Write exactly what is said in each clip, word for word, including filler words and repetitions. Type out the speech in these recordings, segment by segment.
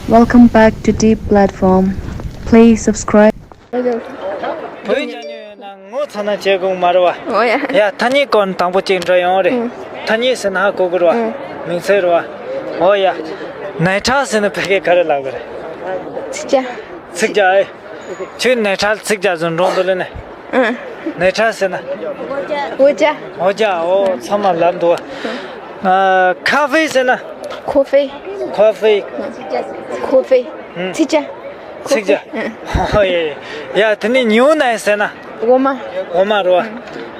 Welcome back to Deep Platform. Please subscribe. བོད་ཡིག་སྦྱང་རྒྱུ་ཡོད་ན་ངོ་ཚ་ན་བྱེད་དགོས་མ་རེད་བ། ཨོ་ཡ། ཡ། ཐ་སྙད་སྐོར་དང་པོ་གཅིག་འགྲོ་ཡོང་རེད། ཨུ། ཐ་སྙད་ཟེར་ན་ཧ་གོ་གི་རེད་བ། ཨུ། མིང་ཚིག་རེད་བ། ཨོ་ཡ། ནས་ཁྲལ་ཟེར་ན་བོད་སྐད་ག་རེ་ལབ་གི་རེད། ཚིག་རྒྱག་ཚིག་རྒྱག་ཨེ། ཁྱོད་ནས་ཁྲལ་ཚིག་རྒྱག་ཟེར་འགྲོ་འདུག་ལེ་ནས། ཨུ། ནས་ཁྲལ་ཟེར་ན། འོ་ཅག་འོ་ཅག་ཨོ་ཚང་མ་ལབ་འདུག་ཨ། ཁ་ཧྥེ་ཟེར་ན། ཁོ་ཧྥེ། ཁོ་ཧྥེ། ཁོ་ཧྥེ། ཨུ། ཚིག་རྒྱག་ཚིག་རྒྱག་ཨུ། ཨོ་ཡ་ཡ། ཡ། དེ་ནས་ཉུང་ནས་ཟེར་ན། འོ་མ། འོ་མ་རེད་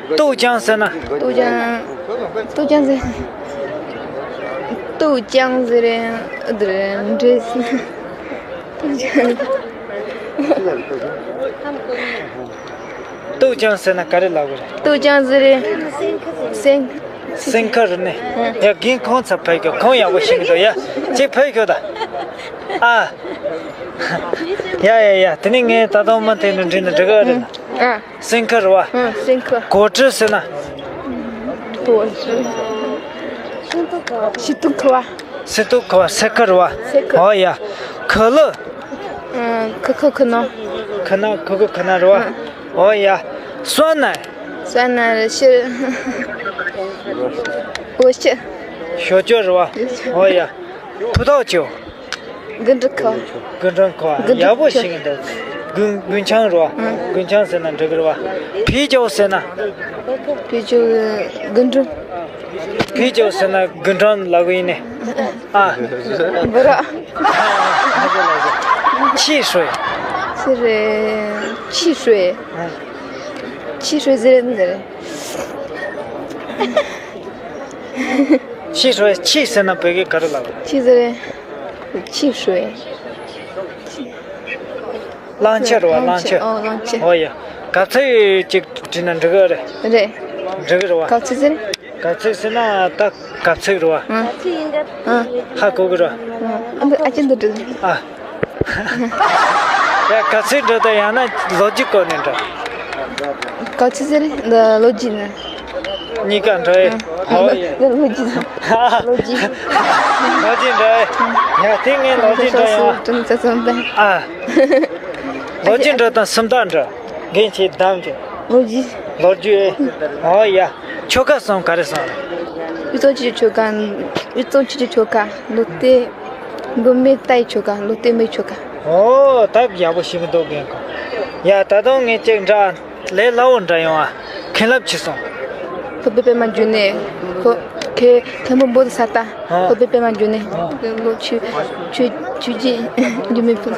བ། ཏོག་ཅང་ཟེར་ན། ཏོག་ཅང་། ཏོག་ཅང་ཟེར། ཏོག་ཅང་ཟེར་རེད། འདི་རེད་འདྲེ། ཏོག་ཅང་། ཏོག་ཅང་ཟེར་ན་ག་རེ་ལབ་དགོས་རེད། ཏོག་ཅང་ཟེར་རེད། སེང་། སེང་ཁ་རེད་ནས། ཡ། རྒན་ཁོང་ཚ་ཕེབས་ཤོག་ཁོང་ཡག་པོ་ཤེས་ཀྱི་འདུག་ཡ། ཅིག་ཕེབས་ཤོག་ད། ཨ། ཡ་ཡ་ཡ། དེ་ནས་ངས་ད་དུང་མ་དེ་འདྲ་འདྲི་ན་འགྲིག་གི་རེད། ཨ། སེང་ཁ་རེད་བ། ཨ། སེང་ཁ། གོ་ཀྲི་ཟེར་ན། གོ་ཀྲི། ཤི་ཏུ་ཁ་བ། སི་ཏུ་ཁ་བ། སེ་ཁ་རེད་བ། སེ་ཁ། ཨོ་ཡ། ཁ་ལུ། ཨ། ཁ་ཁ་ཁ་ན། ཁ་ན། ཁ་ཁ་ཁ་ན་རེད་བ། ཨོ་ཡ། སོན་ན། སོན་ན་ཤི། འོ་ཤི། ཞོ་ཅོ་རེད་བ། ཨོ་ཡ། ཕུ་ཐོག་ཅོ། དགུན་གྲང་ཁ། དགུན་གྲང་ཁ། དགུན་གྲང་ཡག་པོ་ཁ། ཤེས་ཀྱི་འདུག་དགུན་དགུན་ཆང་རེད་བ། ཨང་། དགུན་ཆང་ཟེར་ན་འགྲིག་གི་རེད་བ། བི་ཅོ་ཟེར་ན། བི་ཅོ། དགུན་གྲང་། བི་ཅོ་ཟེར་ན་དགུན་གྲང་ལབ་གི་ཡིན་ནི། ཨ། འབུ་ར། ཆི་ཧྲུའེ། ཆི་རེ། ཆི་ཧྲུའེ། ཨ། ཆི་ཧྲུའེ་ཟེར་ཟེར། ཆི་ཧྲུའེ། ཆི་ཟེར་ན་བོད་སྐད་ག་རེ་ལབ། ཆི་ཟེར། ཆི་ཧྲུའེ། གླང་ཆེན་རེད་བ། གླང་ཆེན། ཨོ། གླང་ཆེན། ཨོ་ཡ། གབ་ཚིག་ཅིག་བྲིས་ན་འགྲིག་གི་རེད། རེད། འགྲིག་གི་རེད་བ། གབ་ཚིག་ཟེར། གབ་ཚིག་ཟེར་ན་ད་གབ་ཚིག་རེད་བ། ཨང་། ཨང་། ཧ་གོ་གི་རེད་བ། ཨང་། ཨ་འདི་ཨ་ཅེ་འདི་འདྲ། ཨ། ཡ། གབ་ཚིག་འགྲོ་དང་ཡང་ན་ལོ་རྒྱུས་སྐོར་ནས་འགྲོ། གབ་ཚིག་ཟེར། འདི་ལོ་རྒྱུས་ནི། གཉིས་ཀ་འདྲ་ཨེ། ཨ། ཧོ་ཡ། འདི་ལོ་རྒྱུས། ལོ་རྒྱུས། ལོ་རྒྱུས་འདྲ་ཨེ། ཡ། དེ་ངས་ལོ་རྒྱུས་འདྲ་ཡང་། ཨ། ལོ་རྒྱུས་འདྲ་དང་སུམ་རྟགས་འདྲ། རྒན་ཁྱེད་གདམ་ཅིག་ལོ་རྒྱུས། ལོ་རྒྱུས་ཨེ། ཨོ་ཡ། ཆོལ་ཁ་གསུམ་ག་རེ་གསུམ་རེད། དབུས་གཙང་ཆོས་ཀྱི་ཆོལ་ཁ། དབུས་གཙང་ཆོས་ཀྱི་ཆོལ་ཁ། ལོ་ཏེ། མགོན་མེད་རྟའི་ཆོལ་ཁ། ལོ་ཏེ་མོའི་ཆོལ་ཁ། ཨོ། ད་ཡག་པོ་ཞིག་འདུག་རྒན་ཁོང་། ཡ། ད་དུང་ངས་ཅིག་འདྲ། ལས་སླ་བོ་འདྲ་ཡོང་ཨ། མཁན་སློབ་ཆི་སོང་། ཁོ་བོད་པའི་པད་མ་འབྱུང་གནས། ཁོ། ཁོས་མཁན་པོ་འབོད་ས་ད། ཨ། ཁོ་བོད་པའི་པད་མ་འབྱུང་གནས། ཨ། ཁོ་ཆོས་ཆོས་ཆོས་རྗེ་འགྱུར་མེད་ཕུལ།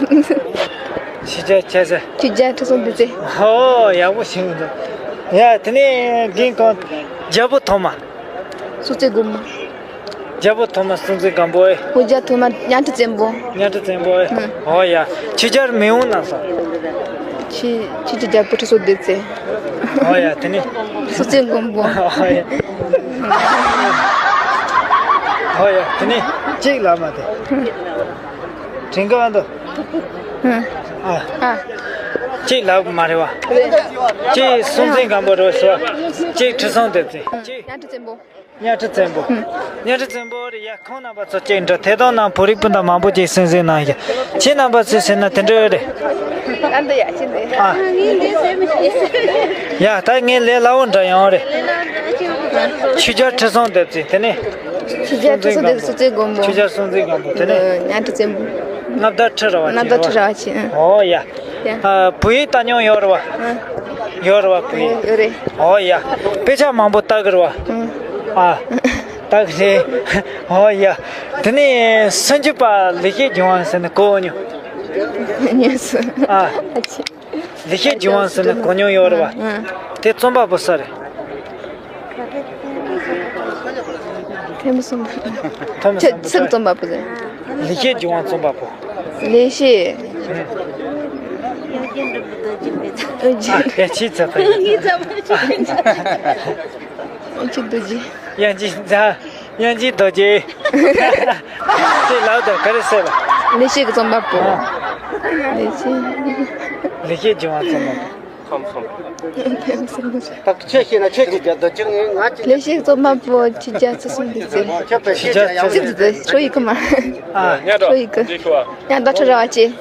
ཕྱི་རྒྱལ་ཆེ་ས། ཕྱི་རྒྱལ་ཁྲི་སྲོང་ལྡེ་བཙན། ཧོ། ཡག་པོ་ཞིག་འདུག་ཡ། དེ་ནས་རྒན་ཁོང་། རྒྱལ་པོ་ཐོག་མ། སྲོང་བཙན་སྒམ་པོ། རྒྱལ་པོ་ཐོག་མ་སྲོང་བཙན་སྒམ་པོ་ཨེ། ཕོ་རྒྱལ་ཐོག་མ་གཉའ་ཁྲི་བཙན་པོ། གཉའ་ཁྲི་བཙན་པོ་ཨེ། ཧུམ། ཨོ་ཡ། ཕྱི་རྒྱལ་མི་འོང་ན་སོང་། ཕྱི་ཕྱི་རྒྱལ་རྒྱལ་པོ་ཁྲི་སྲོང་ལྡེ་བཙན། ཨོ་ཡ། དེ་ནས། སྲོང་བཙན་སྒམ་པོ། ཨོ་ཡ། ཨོ་ཡ། དེ་ནས་གཅིག་ལབ་མ་དེ། དྲན་ག་འདུག་ཧུམ། ཨ། ཨ། གཅིག་ལབ་མ་རེད་བ། རེད། གཅིག་སྲོང་བཙན་སྒམ་པོ་རེད་ཟེར་བ། གཅིག་ཁྲི་སྲོང་ལྡེ་བཙན། གཅིག་གཉའ་ཁྲི་བཙན་པོ། གཉའ་ཁྲི་བཙན་པོ། ཧུམ། གཉའ་ཁྲི་བཙན་པོ་རེད་ཡ། ཁོང་རྣམ་པ་ཚོ་གཅིག་འདྲ། དེ་དང་ནང་བོད་རིགས་སྤུན་ཟླ་མང་པོ་ཅིག་གསན་གཟིགས་གནང་ཡ། ཁྱེད་རྣམ་པ་ཚོས་ཟེར་ན་དེ་འདྲ་རེད། ཨ་འདི་ཡ་ཁྱེད་འདི། ཨ། ཡ། ད་ངས་ལས་སླ་བོ་འདྲ་ཡོང་རེད། ཕྱི་རྒྱལ་ཁྲི་སྲོང་ལྡེ་བཙན། དེ་ནས། ཕྱི་རྒྱལ་ཁྲི་སྲོང་ལྡེ་བཙན། སྲོང་བཙན་སྒམ་པོ། ཕྱི་རྒྱལ་སྲོང་བཙན་སྒམ་པོ། དེ་ནས། གཉའ་ཁྲི་བཙན་པོ། མངའ་བདག་ཁྲི་རལ་པ་ཆེན། མངའ་བདག་ཁྲི་རལ་པ་ཆེན། ཨོ་ཡ། ཡ། ཨ། བོད་ཡིག་ལྟ་མྱོང་ཡོད་རེད་བ། ཨ། ཡོད་རེད་བ། བོད་ཡིག་ཡོད་རེད། ཨོ་ཡ། དཔེ་ཆ་མང་པོ་ལྟ་གི་རེད་བ། ཨ། ཨ། ལྟ་གི་རེད། ཨོ་ཡ། དེ་ནས་སུམ་ཅུ་པ་ལེགས་བཤད་ལྗོན་དབང་ཟེར་ནས་གོ་མྱོང་། མྱོང་སོང་། ཨ། ཨ་ཅེ། ལེགས་བཤད་ལྗོན་དབང་ཟེར་ནས་གོ་མྱོང་ཡོད་རེད་བ། ཨ། དེ་རྩོམ་པ་པོ་སུ་རེད། ཐེམ་སོང་། ཐེམ་སོང་། ཚིག་རྩོམ་པ་པོ་རེད། ལེགས་བཤད་ལྗོན་དབང་རྩོམ་པ་པོ། ལེགས་བཤད། ཨ། ཡ། ཆི་ཚ་ད། ཡ། ཆི་རྡོ་རྗེ། དབྱངས་ཅན་རྫ། དབྱངས་ཅན་རྡོ་རྗེ། དེ་ལབ་དང་ག་རེ་ཟེར་ལ། ལེགས་བཤད་ཀྱི་རྩོམ་པ་པོ། ཨ། ལེགས་བཤད། ལེགས་བཤད་ལྗོན་དབང་རྩོམ་པ་པོ། ད་ཁྱོད་ཤེས་ན་ཁྱོད་ཀྱིས་རྒྱ་རྡོ་རྗེ་ངས་ང་ཅི། ལས་ཞིག་རྩོམ་པ་པོ་ཆུ་རྒྱ་ཚུལ་གསུམ་འདི་ཚོ། ཁྱོད་པའི་ཤེས་བྱ་ཡག་ཅི་འདི་ཚོ་ཧྲོ་ཡི་གི་མ། ཨ། ཧྲོ་ཡི་གི། ཡང་ད་ཁྲི་ར་བ་ཅན།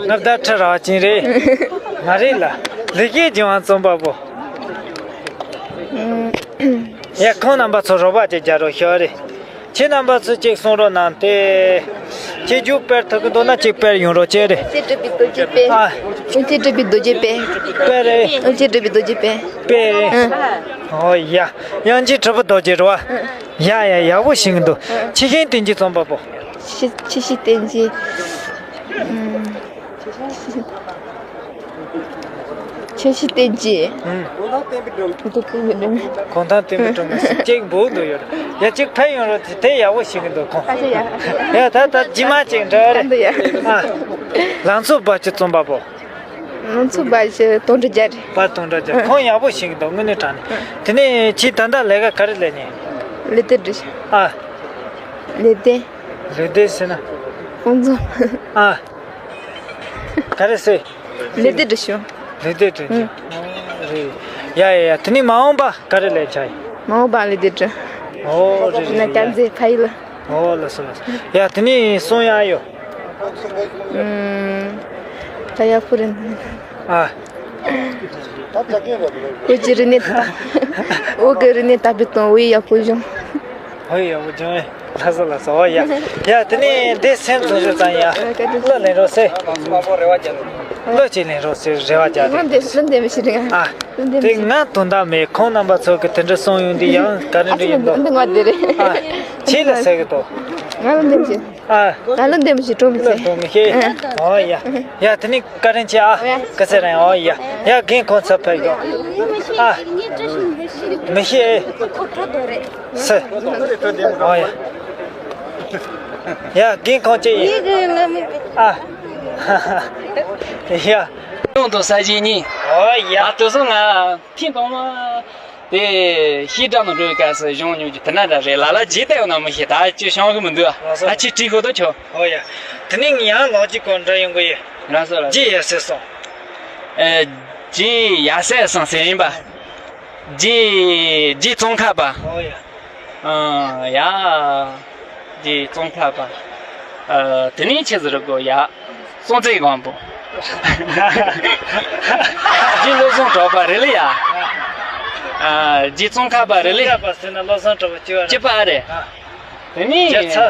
ང་ད་ཁྲི་ར་བ་ཅན་རེད། ང་རེད་ལ། ལི་ཀའི་ལྗོན་དབང་རྩོམ་པ་པོ། ཡ་ཁོང་རྣམ་པ་ཚོ་རོགས་པ་ཅིག་རྒྱག་རོགས་ཞུ་རེད། ཁྱེད་རྣམ་པ་ཚོས་ཅིག་གསུང་རོགས་གནང་སྟེ། ཁྱེད་རྒྱུགས་སྤེལ་ཐུབ་ཀྱི་འདུག་ན་ཅིག་སྤེལ་ཡོང་རོགས་བྱེད་རེད། ཨ། དབྱངས་ཅན་གྲུབ་པའི་རྡོ་རྗེ་དཔེ། དཔེ་རེད། དབྱངས་ཅན་གྲུབ་པའི་རྡོ་རྗེ་དཔེ། དཔེ་རེད། ཨོ་ཡ། དབྱངས་ཅན་གྲུབ་པའི་རྡོ་རྗེ་རེད་བ། ཡ་ཡ་ཡག་པོ་ཤེས་ཀྱི་འདུག་ཆུ་ཤེལ་བསྟན་འཛིན་རྩོམ་པ་པོ། ཆུ་ཆུ་ཤེལ་བསྟན་འཛིན། ཆུ་ཤེལ་བསྟན་འཛིན། ཨུམ། གོང་ཐང་བསྟན་པའི་སྒྲོན་མེ། གོང་ཐང་བསྟན་པའི་སྒྲོན་མེ་ཟེར་ཅིག་འབོད་འདུག་ཡོད། ཡ་གཅིག་ཕན་ཡོང་རོགས་དེ་དེ་ཡག་པོ་ཤེས་ཀྱི་འདུག་ཁོང་། ཨ་ཅེ་ཡ། ཡ་ད་ད་རྗེས་མ་ཅིག་འདྲ་རེད། ཨ་འདི་ཡ། ཨ། ལང་ཚོ་དཔལ་སྐྱིད་རྩོམ་པ་པོ། ལང་ཚོ་དཔལ་སྐྱིད་དོན་གྲུབ་རྒྱལ་རེད། དཔལ་དོན་གྲུབ་རྒྱལ། ཁོང་ཡག་པོ་ཤེས་ཀྱི་འདུག་དངོས་གནས་དྲང་གནས། དེ་ནས་ཁྱེད་ད་ལྟ་ལས་ཀ་ག་རེ་ལས་ནས། ལས་དེབ་འབྲི། ཨ། ལས་དེབ། ལས་དེབ་ཟེར་ན། དཔང་རྩོམ། ཨ། ག་རེ་ཟེར། ལས་དེབ་འབྲི་ཤོག་ལས་དེབ་འབྲི་རྒྱུ། ཨང་། རེད། ཡ་ཡ་ཡ། དེ་ནས་མ་འོངས་པ་ག་རེ་ལས་བྱ་ཡིན། མ་འོངས་པ་ལས་དེབ་འབྲི། ཨོ་རེད་རེད། ན་རེད། དཀར་མཛེས་ཕ་ཡུལ། ཨོ་ལགས་སོ་ལགས་སོ། ཡ་དེ་ནས་གསུང་ཡག་ཡོད། ཨང་། ད་ཡག་པོ་རེད། ཨ། བོད་ཀྱི་རིག་གནས་དང་། བོད་ཀྱི་རིག་གནས་དར་སྤེལ་དང་བོད་ཡིག་ཡག་པོ་སྦྱོང་། བོད་ཡིག་ཡག་པོ་སྦྱོང་། ལགས་སོ་ལགས་སོ། ཨོ་ཡ། ཡ་དེ་ནས་འདི་སེམས་ཚོར་ཞུ་ཙང་ཡ། གླུ་ལེན་རོགས་ཟེར། གླུ་ཅིག་ལེན་རོགས་ཟེར་རེ་བ་རྒྱག་གླུ་འདི་གླུ་འདི་མི་ཤེས་རེད། ཨ། གླུ་འདི་དེ་མི་ཤེས། ང་དོན་དག་མེད། ཁོང་རྣམ་པ་ཚོ་གི་དེ་འདྲ་གསུང་ཡོང་དུས་ཡང་ག་རེ་འདྲ་ཡིན་འདུག་འདི་ང་འདི་རེད། ཨ། ཁྱེད་ལ་ཟེར་གི་འདུག་ང་གླུ་འདི་མི་ཤེས། ཨ། ང་གླུ་འདི་མི་ཤེས། སྒྲུང་མི་ཤེས། སྒྲུང་མི་ཤེས། ཨ། ཨོ་ཡ། ཡ་དེ་ནི་བཀའ་དྲིན་ཆེ། ཨ། ཨོ་ཡ། སྐུ་ཚེ་རིང་། ཨོ་ཡ། ཡ་རྒན་ཁོང་ཚོ་ཕེབས་ཡོང་། ཨ། མི་ཤེས། སུ། ཨོ་ཡ། ཡ་རྒན་ཁོང་ཅི་ཡིན། ཨ། ཡ། ཡོང་དང་ས་གཞི་གཉིས། ཨོ་ཡ། ཨ་དུ་སོང་ང་ཕིན་གཏོང་མ། དེ་ཤེས་སྒྲ་ནང་འགྲོ་བའི་སྐབས་སུ་གཞུང་ཉུང་རྒྱུ་དེ་ན་འདྲ་རེད། ལ་ལ་རྗེས་བལྟས་ཡོང་ན་མི་ཤེས། ད་ཅི་བྱུང་གི་མི་འདུག་ཨ། ལགས་སོ། ད་ཅི་བྲིས་ཤོག་དོ་ཁྱོད། ཨོ་ཡ། དེ་ནས་ངས་ཡང་ལོག་ཅིག་གོ་འདྲ་ཡོང་གི་ཡོད། ལགས་སོ་ལགས་སོ། རྗེ་ཡབ་སྲས་གསུང་། ཨེ། རྗེ་ཡབ་སྲས་གསུང་ཟེར་ཡིན་པ། རྗེ་རྗེ་ཙོང་ཁ་པ། ཨོ་ཡ། ཨ་ཡ། རྗེ་ཙོང་ཁ་པ། ཨ། དེ་ནས་ཆི་ཟེར་དགོས་ཡ། སྲོང་བཙན་སྒམ་པོ། རྗེ་བློ་བཟང་གྲགས་པ་རེད་ལེ་ཡ། ཨ། རྗེ་ཙོང་ཁ་པ་རེད་ལེ། ཙོང་ཁ་པ་ཟེར་ན་བློ་བཟང་གྲགས་པ་གཅིག་པ་རེད། གཅིག་པ་རེད། ཨ། དེ་ནས་རྒྱལ་ཚབ།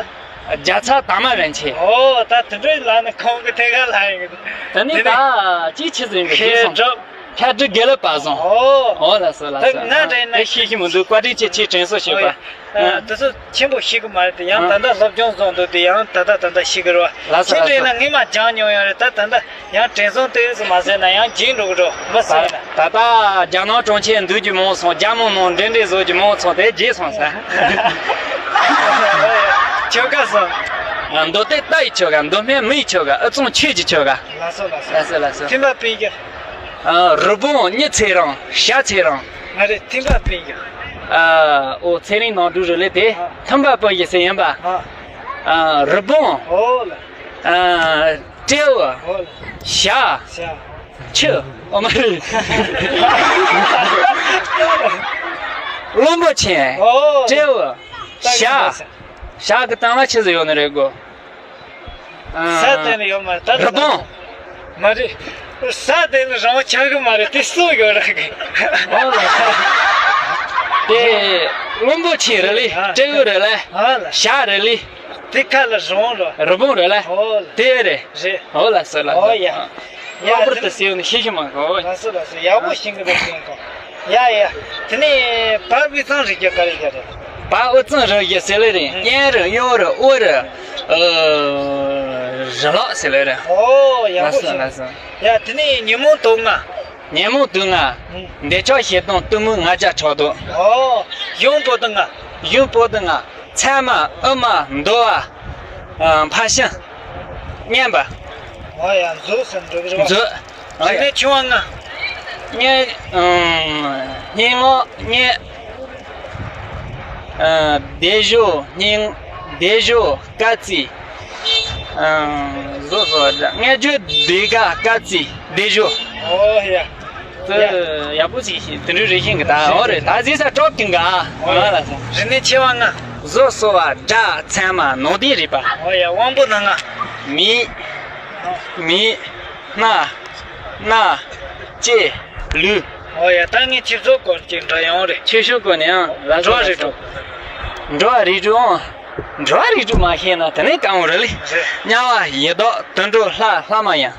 རྒྱལ་ཚབ་དར་མ་རིན་ཆེན། ཨོ་ད་དེ་འདྲའི་ལ་ནི་ཁོང་གི་ཐད་ཀར་ལ་ཡིན་གི། དེ་ནས་ད་ཅི་ཆི་ཟེར་གི། མཁས་གྲུབ། མཁས་གྲུབ་དགེ་ལེགས་དཔལ་བཟང་། ཨོ། ཨོ་ལགས་སོ་ལགས་སོ། ད་ང་དྲན་ན་དེ་ཤེས་ཤེས་མི་འདུག་བཀའ་དྲིན་ཆེ། ཁྱེད་དྲན་གསོ་ཞུས་པ། ཨོ་ཡ། ཨ། དེ་ཚོ་ཆེན་པོ་ཤེས་གི་མ་རེད་དེ། ཡང་ད་ལྟ་སློབ་སྦྱོང་བཟོ་འདུག་དེ་ཡང་ད་ལྟ་ད་ལྟ་ཤེས་གི་རེད་བ། ལགས་སོ་ཁྱེད་ལགས་སོ། དྲན་ན་སྔས་མ་སྦྱངས་མྱོང་ཡོད་རེད། ད་ད་ལྟ་ཡང་དྲན་སོང་དེ་ཚོ་མ་ཟེར་ན་ཡང་བརྗེད་འགྲོ་གི་འགྲོ་མི་ཟེར་ན། ད་ལྟ་རྒྱ་ནག་གྲོང་ཁྱེར་འདུག་རྒྱུ་མང་སོང་། རྒྱ་མི་ནང་འབྲེལ་འདྲིས་བཟོ་རྒྱུ་མང་སོང་། དེ་བརྗེད་སོང་ཟེར། ཆོལ་ཁ་སོང་། མདོ་སྟོད་རྟ་ཡི་ཆོལ་ཁ། མདོ་སྨད་མི་ཡི་ཆོལ་ཁ། དབུས་གཙང་ཆོས་ཀྱི་ཆོལ་ཁ། ལགས་སོ་ལགས་སོ། ལགས་སོ་ལགས་སོ། ཐིམ་པ་སྤུན་བཞི། ཨ། རི་བོང་། མྱི་ཚེ་རིང་། བྱ་ཚེ་རིང་། ང་རེ་ཐིམ་པ་སྤུན་བཞི། ཨ། ཨོ་ཚེ་རིང་ནང་འགྲོ་རུ་ལས་དེ། ཨ། ཐིམ་པ་སྤུན་བཞི་ཟེར་ཡིན་པ། ཨ། ཨ། རི་བོང་། ཨོ་ལ། ཨ། སྤྲེའུ། ཨོ་ལ། བྱ། བྱ། ཁྱི། ཨོ་མ་རེད། གླང་པོ་ཆེན། ཨོ། སྤྲེའུ། བྱ། བྱ་གི་སྟེང་ལ་ཆི་ཟིག་ཡོད་ནི་རེད་གོ། ས་དེ་ནི་ཡོད་མ་རེད། ད་རི་བོང་། མ་རེད། ས་དེ་ནི་རང་ཆགས་གི་མ་རེད། དེ་སུ་ཡོད་ར་གི། ཨོ་ལ། དེ་གླང་པོ་ཆེ་རེད་ལེ། ཨ། སྤྲེའུ་རེད་ལེ། ཨ་ལ། བྱ་རེད་ལེ། དེ་ཁ་ལ་རི་བོང་རེད། རི་བོང་རེད་ལེ། ཨོ་ལ། དེ་རེད། རེད། ཨོ་ལ་སོ་ལ་སོ། ཨོ་ཡ། ལྷག་པར་དུ་ཟེར་ནི་ཤེས་ཤེས་མ་གོ། ལ་སོ་ལ་སོ། ཡག་པོ་ཤེས་གི་འདུག་ཤེས་གོ། ཡ་ཡ། དེ་ནས་བ་དབུས་གཙང་རིག་རྒྱུ་ག་རེ་ག་རེ། བ་དབུས་གཙང་རིག་རྒྱུ་ཟེར་ལེ་རེད། ཨ། གཉན་རིགས་གཡོན་རིགས་དབུ་རིགས། ཨ། རི་ལག་ཟེར་ལེ་རེད། ཨོ་ཡག་པོ་ལ་སོ་ཤེས། ལ་སོ། ཡ་དེ་ནས་ཉོན་མོངས་དུག་ལྔ། ཉོན་མོངས་དུག་ལྔ། ཨ། འདོད་ཆགས་ཞེ་སྡང་གཏི་མུག་ང་རྒྱལ་ཕྲག་དོག། ཨོ། གཞུང་པོ་ཏི་ལྔ། གཞུང་པོ་ཏི་ལྔ། མཚན་མ། ཨུ་མ། འདོ་བ། ཨ། ཕར་ཕྱིན། བསྙེན་པ། ཨོ་ཡ། མཛོད་ཟེར་འགྲོ་གི་རེད་བ། མཛོད། ཨོ་ཡ། རིག་གནས་ཆུང་བ་ལྔ། སྙན། ཨང་། སྙན་ངག་སྙན། ཨ། སྡེབ་སྦྱོར་སྙན། སྡེབ་སྦྱོར་སྐར་རྩིས། ཨང་། བཟོ་བཟོ་བ་འདྲ། སྔ་བརྗོད་ཟློས་གར་སྐར་རྩིས་སྡེབ་སྦྱོར། ཨོ་ཡ། ཡག་པོ་ཞིག་དེ་འདྲའི་རེ་བཞིན་གི་ད་འོ་རེད། ད་ཟིག་ས་ཀྲོག་གིན་ག་ཨ་ལ་ས། རིག་གནས་ཆེ་བ་ལྔ། བཟོ་གསོ་བ་སྒྲ་ཚད་མ་ནོར་དེ་རེད་པ། ཨོ་ཡ། དབང་པོ་སྣ་ལྔ། མིག་མིག་སྣ། སྣ། ལྕེ། ལུས། ཨོ་ཡ། ད་ངས་ཆིབས་བཟོ་སྐོར་ཅིག་འདྲ་ཡོང་རེད། ཆིབས་བཟོ་སྐོར་ནས་ཡང་ལ་འགྲོ་བ་རེད་འགྲོ། འགྲོ་བ་རིགས་དྲུག་ཨང་། འགྲོ་བ་རིགས་དྲུག་མ་ཤེས་ན་དེ་ནས་གང་རེད་ལེ། རེད། དམྱལ་བ་ཡི་དྭགས་དུད་འགྲོ་ལྷ་ལྷ་མ་ཡིན།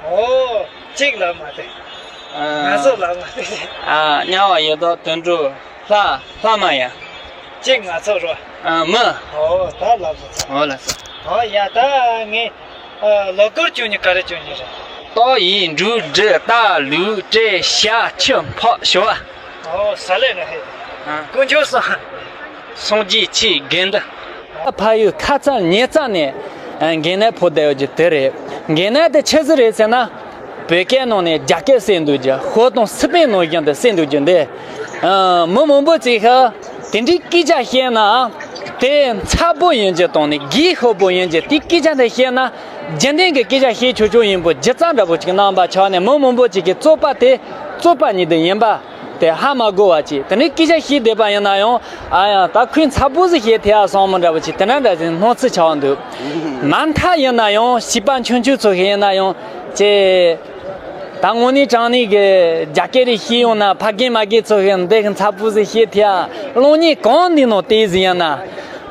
ཨོ། གཅིག་ལ་མ་དེ། ཨ། ང་ཚོ་ལ་མ་དེ། ཨ། དམྱལ་བ་ཡི་དྭགས་དུད་འགྲོ་ལྷ་ལྷ་མ་ཡིན། གཅིག་ང་ཚོ་རོ། ཨ། མི། ཨོ་ད་ལ་མ་ཚོ། ཨོ་ལ་ཚོ། ཨོ་ཡ་ད་ངས། ཨ། ལོ་སྐོར་བཅུ་གཉིས་ག་རེ་བཅུ་གཉིས་རེད། ཏོག་ཡིག་འབྲུག་འབྲི་རྟ་ལུག་ཏྲེ་ཤ་ཆུ་འཕགས་ཞོ། ཨོ་ས་ལེ་ན་ཧེ། ཨ། དཀོན་མཆོག་གསུམ། སངས་རྒྱས་ཆོས་དགེ་འདུན། ཕ་ཡུལ་ཁ་རྩང་ཉེ་རྩང་ནས་ཨ། འགན་ནད་ཕོག་བསྡད་ཡོད་ཀྱི་དེ་རེད། འགན་ནད་དེ་ཆི་ཟིག་རེད་ཟེར་ན། བོད་སྐད་ནང་ནས་རྒྱ་སྐད་ཟེར་འདུག་ཀྱི། ཧོ་དང་སི་པན་ནང་བཞིན་དུ་ཟེར་འདུག་ཀྱི་འདི། ཨ། མི་མང་པོ་ཅིག་ཧ། དེ་འདྲའི་སྐད་ཆ་བཤད་ན། དེ་མཚར་པོ་ཡིན་གྱི་དང་ནི་སྒེར་ཤོར་པོ་ཡིན་གྱི། དེ་སྐད་ཆ་དེ་བཤད་ན། རྒྱུན་ལྡན་གྱི་སྐད་ཆ་བཤད་ཆོག་ཆོག་ཡིན་པོ་སྒྱུ་རྩལ་འདྲ་པོ་ཅིག་གནང་པ་ཆགས་ནས། མི་མང་པོ་ཅིག་གིས་རྩོད་པ་དེ་རྩོད་པ་ཉིད་དུ་ཡིན་པ། དེ་ཧ་མ་གོ་བ་ཅིག། དེ་ནས་སྐད་ཆ་བཤད་བསྡད་པ་ཡིན་ན་ཡང་། ཨ་ཡང་ད་ཁོས་མཚར་པོ་ཟིག་བཤད་ཐལ་ཨ་བསམ་མི་འདྲ་པོ་ཅིག། དེ་འདྲ་འདྲ་ཟིག་སྣང་ཚུལ་ཆགས་འདུག། མ་མཐའ་ཡིན་ན་ཡང་བྱིས་པ་ཆུང་ཆུང་ཚོ་ཞིག་ཡིན་ན་ཡང་ཅེ། ད་དངོས་གནས་དྲང་གནས་ཀྱི་རྒྱ་སྐད་རེ་བཤད་ཡོང་ན། ཕ་རྒན་མ་རྒན་ཚོ་ཞིག་འདི་ཞིག་མཚར་པོ་ཟིག་བཤད་ཐལ་ཨ། གློག་བརྙན་གང་འདི་ནང་བལྟས་ཟིག་ཡིན་ན།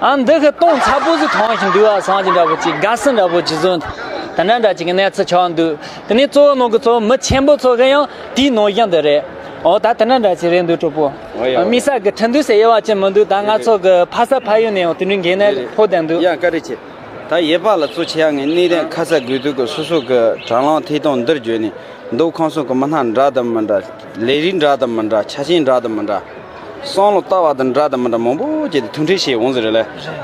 ཨ། འདི་ཞིག་གཏོང་མཚར་པོ་ཟིག་མཐོང་ཞིག་འདུག་ཨ་བསམ་གྱི་འདྲ་པོ་ཅིག། དགའ་བསུ་འདྲ་པོ་ཅིག་བཟོ། དེ་འདྲ་འདྲ་ཅིག་གི་གནས་ཚུལ་ཆགས་འདུག། དེ་ནས་གཙོ་བོ་ནང་གི་གཙོ་བོ་མི་ཆེན་པོ་ཚོ་ཞིག་ཡང་དེའི་ནང་བཞིན་དུ་རེད། ཨོ་ད་དེ་འདྲ་འདྲ་ཅིག་རེད་འདུག་གྲོགས་པོ། ཨོ་ཡ། དམིགས་བསལ་གྱི་ཁྲིན་ཏུའུ་ཟེར་དབྱེ་བ་ཅན་མི་འདུག། ད་ང་ཚོ་གི་ཕ་ས་ཕ་ཡུལ་ནས་ཡང་དེ་འདྲའི་འགན་ནད་ཕོག་བསྡད་འདུག། ཡ་བཀའ་དྲིན་ཆེ། ད་དབྱེ་བ་ལ་གཙོ་ཆེ་ཡ་ངས་གནས་རིམ་ཁ་ཚ་དགོས་གཏུག་གི་སོ་སོ་གི་དྲ་ལམ་ཐད་གཏོང་འདིར་བརྗོད་ནས། མདོ་ཁམས་གསུམ་གི་མི་སྣ་འདྲ་དང་མི་འདྲ། ལས་རིགས་འདྲ་དང་མི་འདྲ། ཆ་རྐྱེན་འདྲ་དང་མི་འདྲ། བསམ་བློ་ལྟ་བ་དང་འདྲ་དང་མི་འདྲ་མང་པོ་བྱས་ཏེ་ཐུག་འཕྲད་བྱས་འོང་ཟེར་རེད་ལ།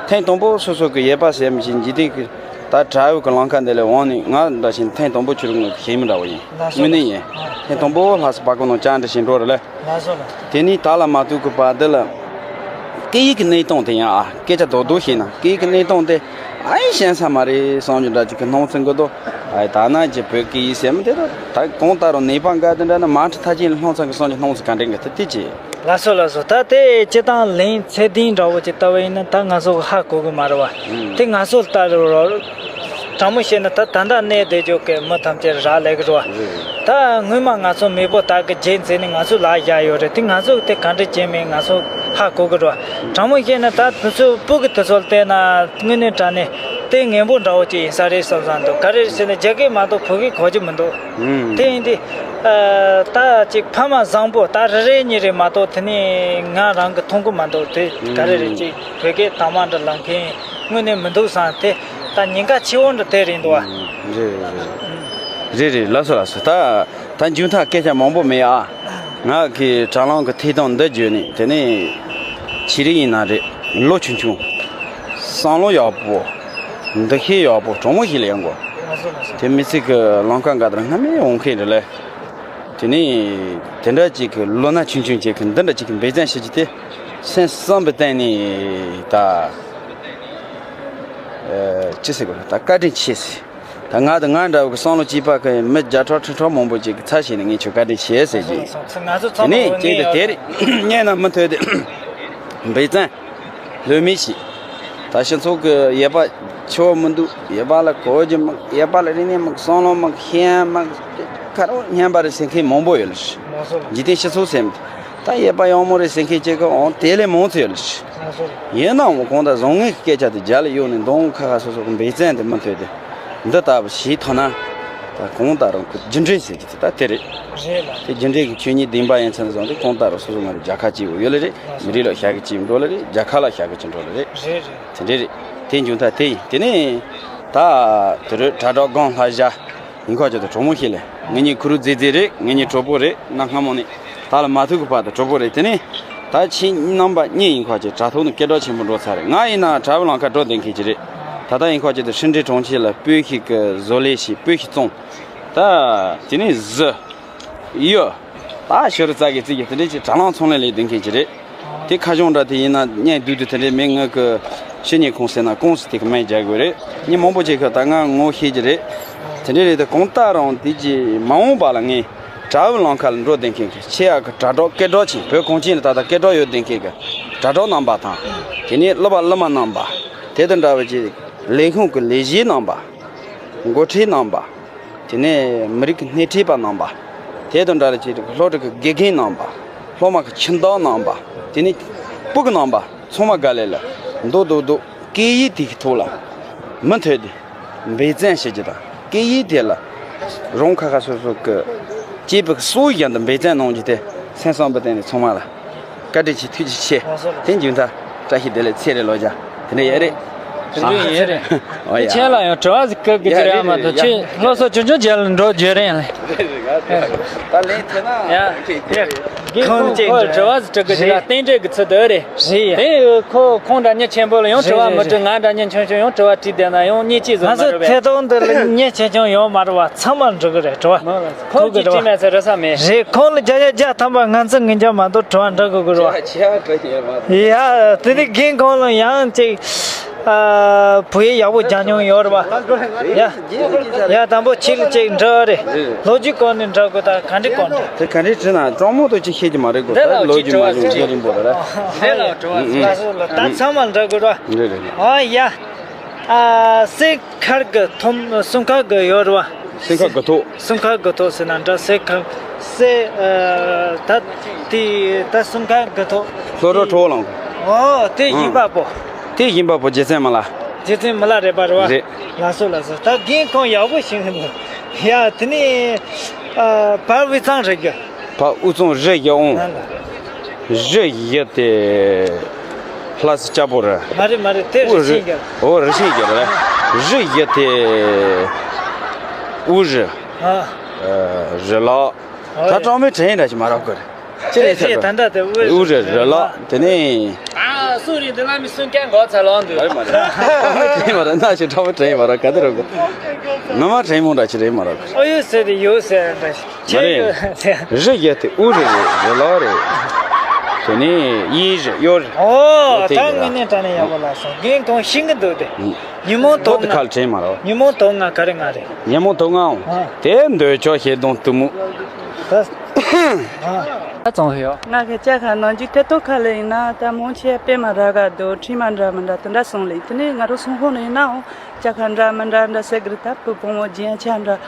ཐེངས་དང་པོ་སོ་སོ་གི་དབྱེ་བ་ཟེར་མི་ཞིག་འཇིག་རྟེན་གྱི་ད་དྲ་བའི་གི་ལམ་ཁ་འདི་ལས་འོང་ནས། ང་འདྲ་ཞིག་ཐེངས་དང་པོ་ཁྱོད་རང་གི་ཤེས་མི་འདྲ་བ་ཡིན། དངོས་གནས་ཡིན། ཐེངས་དང་པོ་ལྷ་ས་པ་ཀོ་ནང་བཅར་འདྲི་ཞིག་འགྲོ་རེད་ལ། ལགས་སོ་ལགས། དེ་ནས་ད་ལ་མ་ཐུག་གི་བར་འདི་ལ་སྐད་ཡིག་གི་གནས་སྟངས་དེ་ཡང་ཨ་སྐད་ཆ་རྡོག་རྡོག་བཤད་ན་སྐད་ཡིག་གི་གནས་སྟངས་དེ་ཨ་ཡིན་ཤེས་ས་མ་རེད་བསམ་གྱི་འདྲ་ཅིག་གི་སྣང་ཚུལ་འགོ་དོ། ཨ་ད་ན་ཅི་བོད་སྐད་ཡིག་ཟེར་མི་དེ་ད་ད་གང་ལྟར་རུང་ནད་པ་འགའ་དེ་འདྲ་ན་མ་འཁྲི་ཐ་ཅིག་ལ་སྣང་ཚུལ་གི་སོང་གི་སྣང་ཚུལ་ག་འདྲ་འགའ་ཐུབ་དེ་ཅི། ལགས་སོ་ལགས་སོ། ད་དེ་སྤྱི་བཏང་ལན་ཚད་ལྡན་འདྲ་བོ་ཅིག་ལྟ་བ་ཡིན་ན་ད་ང་ཚོ་ཧ་གོ་གི་མ་རེད་བ། དེ་ང་ཚོ་ལྟ་རུ་རོ། དྲང་མོ་བཤད་ན་ད་ད་ལྟ་གནས་བསྡད་རྒྱུ་གི་མི་ཐམས་ཅད་རག་ལས་གི་རེད་བ། ད་སྔོན་མ་ང་ཚོ་མེས་པོ་དག་གི་རྗེས་འཛིན་ནས་ང་ཚོ་ལ་བཞག་ཡོད་རེད། དེ་ང་ཚོ་དེ་ག་འདྲ་བྱས་མིན་ང་ཚོ་ཧ་གོ་གི་རེད་བ། དྲང་མོ་བཤད་ན་ད་དུས་ཚོད་སྤུ་གི་དུས་ཚོད་བལྟས་ན་དངོས་གནས་དྲང་གནས་དེ་ངན་པོ་འདྲ་བོ་ཅིག་ཡིན་ས་རེད་བསམ་བསམ་འདུག། ག་རེ་ཟེར་ན་རྒྱ་སྐད་མ་གཏོགས་བོད་སྐད་གོ་རྒྱུ་མི་འདུག། དེ་ཡིན་དུས། ཨ། ད་ཅིག་ཕ་མ་བཟང་པོ་ད་རེ་རེ་གཉིས་རེ་མ་གཏོགས་དེ་ནས་ང་རང་གི་མཐོང་གི་མ་འདུག། དེ་ག་རེ་རེད། ཅིག་བོད་སྐད་དག་མ་འདྲ་ལབ་མཁན་དངོས་གནས་མི་འདུག་བསམ། དེ་ད་ཉེན་ཁ་ཆེ་བོ་འདྲ་དེ་རེད་འདུག་བ། རེད་རེད་རེད། རེད་རེད། ལགས་སོ་ལགས་སོ། ད་ད་མཇུག་མཐར་སྐད་ཆ་མང་པོ་མེད་ཨ། ང་གི་དྲ་ལམ་གི་ཐད་གཏོང་འདི་བརྒྱུད་ནས་དེ་ནས་ཆོས་རིག་ཡིན་ན་རེད། ལོ་ཆུང་ཆུང་། བསམ་བློ་ཡག་པོ། འདུ་ཤེས་ཡག་པོ་དྲང་མོ་ཞིག་ལ་ཡོང་དགོས། དེ་མི་ཚེ་གི་ལམ་ཁ་འགའ་དང་སྔ་མའི་འོང་མཁན་རེད་ལ། དེ་ནས་དེ་འདྲ་ཅིག་གི་ལོ་ན་ཆུང་ཆུང་ཅིག་གི་འདི་འདྲ་ཅིག་གི་འབད་བརྩོན་བྱེད་རྒྱུ་དེ་སེམས་བསམ་པའི་སྟེང་ནས་ད་ཅི་ཟེར་དགོས་རེད། ད་བཀའ་དྲིན་ཆེ་ཟེར། ད་ང་དང་ང་འདྲ་བོ་གི་བསམ་བློ་གཅིག་པ་གི་མི་བརྒྱ་ཕྲག་ཁྲི་ཕྲག་མང་པོ་ཅིག་གི་ཚབ་བྱས་ནས་ངས་ཁྱོད་བཀའ་དྲིན་ཆེ་ཟེར་གྱི་ཡིན། དེ་ནས་ཅིག་ཏུ་དེ་རེད། སྙན་ན་མི་ཐོས་ཏེ་འབད་བརྩོན་ལྷོད་མེད་བྱས། ད་སྤྱི་ཚོགས་ཀྱི་དབྱེ་བ་ཆེ་བོ་མི་འདུག། དབྱེ་བ་ལ་གོ་རྒྱུ་མི། དབྱེ་བ་ལ་རིག་གནས་མི། བསམ་བློ་མི། ཤེས་ཡོན་མི། ཁ་རོག་སྙན་པ་རེད་ཟེར་མཁན་མང་པོ་ཡོད་ལ། འཇིག་རྟེན་སྤྱི་ཚོགས་ཟེར་མི་ད་དབྱེ་བ་ཡག་མོ་རེད་ཟེར་མཁན་གཅིག་གི་འོང་དེ་ལས་མང་ཚོད་ཡོད་ལ། ཡིན་ནའང་གང་ལྟར་བཟང་ངན་གྱི་སྐད་ཆ་དེ་རྒྱ་ལ་གཡུག་ནས་འདང་ཁ་ཁ་སོ་སོ་གི་འབད་བརྩོན་དེ་མི་ཐོས་ཏེ། འདི་ལྟ་བུ་བྱས་ཐུབ་ན། ད་གང་ལྟར་རང་ཁུ་རྒྱུ་འབྲས་ཟེར་གྱི་དེ་ད་དེ་རེད། རེད་ལ། དེ་རྒྱུ་འབྲས་ཀྱི་ཆོས་ཉིད་བདེན་པ་ཡིན་ཚུལ་བཟུང་སྟེ་གང་ལྟར་རང་སོ་སོ་ང་རང་རྒྱལ་ཁབ་སྐྱིད་པོ་ཡོད་ལེ་རེད། མི་རིགས་ལ་ཞབས་ཀྱི་སྐྱིད་པོ་འགྲོ་ལེ་རེད། རྒྱལ་ཁབ་ལ་ཞབས་ཀྱི་སྐྱིད་འགྲོ་ལེ་རེད། རེད་རེད། དེ་འདྲས་རེད། དེ་མཇུག་མཐར་དེ་ཡིན། དེ་ནས་ད་དེ་རུ་དྲ་གྲོགས་སྒང་ལྷ་བཞག་ཡིན་ཁ་ཅིག་ཏུ་གྲོགས་མོ་ཞིག་ལས་ངེད་གཉིས་ཁུ་རུ་རྫི་རྫི་རེད། ངེད་གཉིས་གྲོགས་པོ་རེད། གནའ་སྔ་མོ་ནས་ད་ལ་མ་ཐུག་གི་བར་དུ་གྲོགས་པོ་རེད། དེ་ནས་ད་ཁྱེད་རྣམ་པ་གཉིས་ཡིན་ཁ་ཅིག་དྲ་ཐོག་ནས་སྐད་གྲགས་ཆེན་པོ་འགྲོ་ཚར་རེད། ང་ཡིན་ན་དྲ་བའི་ལམ་ཁ་འགྲོ་བསྡད་མཁན་ཅིག་རེད། ད་ལྟ་ཡིན་ཁ་ཅིག་ཏུ་ཧྲིན་ཀྲིན་གྲོང་ཁྱེར་ལ་སྤོས་ཤིག་གི་བཟོ་ལས་བྱས། སྤོས་ཤིག་བཙོང་། ད་དེ་ནས་གཟི། གཡུ། ད་ཤོ་རི་རྩ་གི་རྩི་གི་དེ་འདྲས་ཀྱི་དྲ་ལམ་ཚོང་ལས་ལས་སྡོད་མཁན་ཅིག་རེད། དེ་ཁ་གཞུང་འདྲ་དེ་ཡིན་ན་སྙན་སྡུག་སྡུག་དེ་འདྲས་མི་ངུ་གི་ཕྱི་ཉིན་ཁོང་ཟེར་ན་ཀོང་སི་དེ་གི་སྨན་རྒྱག་དགོས་རེད། མི་མང་པོ་ཅིག་གི་ད་ང་ངོ་ཤེས་ཀྱི་རེད། དེ་འདྲས་རེད། དེ་གང་ལྟར་རང་དེ་གྱི་མ་འོངས་པ་ལ་ངས་ དྲ་བའི་ལམ་ཁ་ལ་འགྲོ་བསྡད་མཁན་གྱི་ཆེད་ཡག་གི་དྲ་གྲོགས་སྐད་གྲོགས་ཆེན། བོད་གངས་ཅན་ལ་ད་ལྟ་སྐད་གྲོགས་ཡོད་བསྡད་མཁན་གྱི་དྲ་གྲོགས་རྣམ་པ་དང་། དེ་ནས་སློབ་པ་སློབ་མ་རྣམ་པ། དེ་དང་འདྲ་བའི་ཅིག་ལས་ཁུངས་ཀྱི་ལས་བྱེད་རྣམ་པ། འགོ་ཁྲིད་རྣམ་པ། དེ་ནས་མི་རིགས་ཀྱི་སྣེ་ཁྲིད་པ་རྣམ་པ། དེ་དང་འདྲ་བའི་ཅིག་སློབ་གྲྭ་གི་དགེ་རྒན་རྣམ་པ། སློབ་མ་གི་ཁྱིམ་བདག་རྣམ་པ། དེ་ནས་སྤུ་གུ་རྣམ་པ་ཚང་མ་ག་ལེ་ལ་མདོག་མདོག་མདོག་སྐད་ཡིག་དེ་གི་ཐོག་ལ་མུ་མཐུད་དེ་འབད་བརྩོན་བྱེད་རྒྱུ་དང་། སྐད་ཡིག་དེ་ལ་རང་ཁ་ཁ་སོ་སོ་གི་སྐྱེས་བུ་གི་སྲོག་བཞིན་དུ་འབད་བརྩོན་གནང་རྒྱུ་དེ། སེམས་བསམ་པའི་སྟེང་ནས་ཚང་མ་ལ་བཀའ་དྲིན་ཆེ། ཐུགས་རྗེ་ཆེ། དེ་མཇུག་མཐར་བཀྲ་ཤིས་བདེ་ལེགས། ཚེ་རིང་ལོ་བརྒྱ། དེ་འདྲ་ཡོད་རེད། དེ་འདྲ་ཡོད་རེད། ཨོ་ཡ། ཁྱེད་ལ་ཡང་དྲི་བ་ཟིག་བཀོད་གི་ཡ་ཅི་རེད། རེད་ཨ་མ་རེད། དོ་ཡ། ཁྱེད་སློབ་གསོ་ཆུང་ཆུང་བྱས་ལ་འགྲོ་རྒྱུ་རེད་ལ། རེད་རེད། ད་ལན་ཐེ་ན་ཡ། ཁྱེད་ཁྱེད་ཁོང་ཁོང་ཅིག་ཁོ་འདྲ་དྲི་བ་ཟིག་དྲི་གི་ཅི་ར། རེད། རྟེན་འབྲེལ་གི་ཚུལ་དུ་རེད། རེད་ཡ། དེ་ཁོ་ཁོང་འདྲ་མྱི་ཆེན་པོ་ལ་ཡང་དྲི་བ་རེད་མི་རེད་དྲི། རེད། ང་འདྲ་མྱི་ཆུང་ཆུང་ཡང་དྲི་བ་དྲིས་བསྡད་ན་ཡང་སྙིང་རྗེ་ང་བཟོ་མ་ཚོ་རེད་པས། ཐད་གཏོང་འདི་ལ་མྱི་ཆེ་ཆུང་ཡོད་མ་རེད་བ། ཚང་མར་འགྲོ་གི་རེད་དྲི་བ། ཁོང་གི་ཁོང་གིས་དྲིས་མེད་ཟེར་རེ་ས་མེད། རེད། ཁོང་ལ་བརྒྱ་ཆ་བརྒྱ་ཐམ་པ་ང་ཚོ་ངན་རྒྱ་མ་གཏོགས་དྲི་བ་འདྲི་དགོས་ཀྱི་རེད་བ། ཡ། དེ་ནི་རྒན་ཁོང་ལ་ཡང་ཅིག་ཨ། བོད་ཡིག་ཡག་པོ་སྦྱང་མྱོང་ཡོད་རེད་བ། ཡ། ཡ། དང་པོ་ཁྱེད་ལ་ཅིག་འདྲི་བ་རེད། ལོ་རྒྱུས་སྐོར་ནས་འདྲི་དགོས། ད་ག་འདྲི་སྐོར་འདྲི། དེ་ག་འདྲི་དྲིས་ན་དྲང་མོ་དུ་ཅིག་ཤེས་ཀྱི་མ་རེད་གོ། འདི་ད་ལ་ལོ་ཅིག་རྒྱུས་མ་དྲི་བ་བྱུང་ཅིག་རྒྱུ་རིང་པོ་རེད། འདི་ལ་དྲི་བ་ལ་སོགས་ལ་ད་ཚང་མ་འདྲི་དགོས་རེད་བ། རེད་རེད། ཨ་ཡ། ཨ། སེ་མཁར་གི་ཐོག་སུམ་མཁར་གི་ཡོད་རེད་བ། སེ་མཁར་གི་ཐོག་སུམ་མཁར་གི་ཐོག་ཟེར་ན་འདྲ། སེ་མཁར་སེ། ཨ། ད་དེ་ད་སུམ་མཁར་གི་ཐོག་ལྷོ་རོ་ཁྲོ་ལང་། ཨོ། དེ་ཡིན་པ་པོ། དེ་ཡིན་པ་པོ་རྗེ་བཙུན་མི་ལ། རྗེ་བཙུན་མི་ལ་རེད་པ། རེད་བ། རེད། ལགས་སོ་ལགས་སོ། ད་རྒན་ཁོང་ཡག་པོ་ཞིག་འདུག། ཡ། དེ་ནས་ཨ། བར་དབུས་གཙང་རི་རྒྱུད། བར་དབུས་གཙང་རི་རྒྱུད་ཨང་། ཨ་ལ། རི་རྒྱུད་དེ་ལྷ་ས་སྐྱ་པོ་རེད། མ་རེད་མ་རེད། དེ་རི་ཆེན་རྒྱུད། ཨོ། རི་ཆེན་རྒྱུད་རེད། རི་རྒྱུད་དེ་དབུ་རི། ཨ། ཨ། རི་ལག། ཨོ། ད་ཡ། གྲངས་མེད་དྲན་འདྲ་ཞིག་མ་རག་གི་རེད། ཅི་རེད་ཟེར་ན། ད་ལྟ་དེ་དབུ་རི་རི་ལག། དེ་ནས། ཨ། སུ་རེད། འདི་ལ་མི་སུན་ཀན་གོ་ཚ་ལོང་འདུག། རེད་མ་རེད། གྲངས་མེད་དྲན་མ་རག། ན་ཞིག་གྲངས་མེད་དྲན་མ་རག། ག་དེ་རེད་གོ། ནུ་མ་དྲན་མོ་འདྲ་ཞིག་རེད་མ་རག། ཨོ། ཡོད་ཟེར་རེད། ཡོད་ཟེར་འདྲ་ཞིག། མ་རེད། རི་རྒྱུད་དེ་དབུ་རི་རེད། རི་ལག་རེད། དེ་ནས་གཡས་རི། གཡོན་རི། ཨོ། ད་དེ་རེད། དངོས་གནས་དྲང་གནས་ཡག་པོ་ལ་སོང་། རྒན་ཁོང་ཤེས་ཀྱི་འདུག་སྟེ། ཉིན་མོ་ཐོག་ལྔ། ཁ་ལ་དྲན་མ་རེད། ཉིན་མོ་ཐོག་ལྔ་ག་རེ་ང་རེད། ཉིན་མོ་ཐོག་ལྔ་འོང་། ཨ། དེ་འདོད་ཆགས་ཞེ་སྡང་གཏི་མུག། ད། ཨ། ད་བཙོང་ཡོད། ང་གི་ཅ་ཁ་ནང་གི་སྐད་ཐོག་ཁ་ལ་ཡིན་ན་ད་མང་ཆེ་དཔེ་མ་རག་ག་འདུག། ཁྲིད་མ་འདྲ་མི་འདྲ་དེ་འདྲ་སོང་ལེ། དེ་ནས་ང་རང་སོང་ཁོང་ནས་ཡིན་ནའང་ཅ་ཁ་འདྲ་མི་འདྲ་འདྲ་ཟེར་གི་རེད། ད་བུ་བུ་མོ་རྒྱན་ཆ་འདྲ།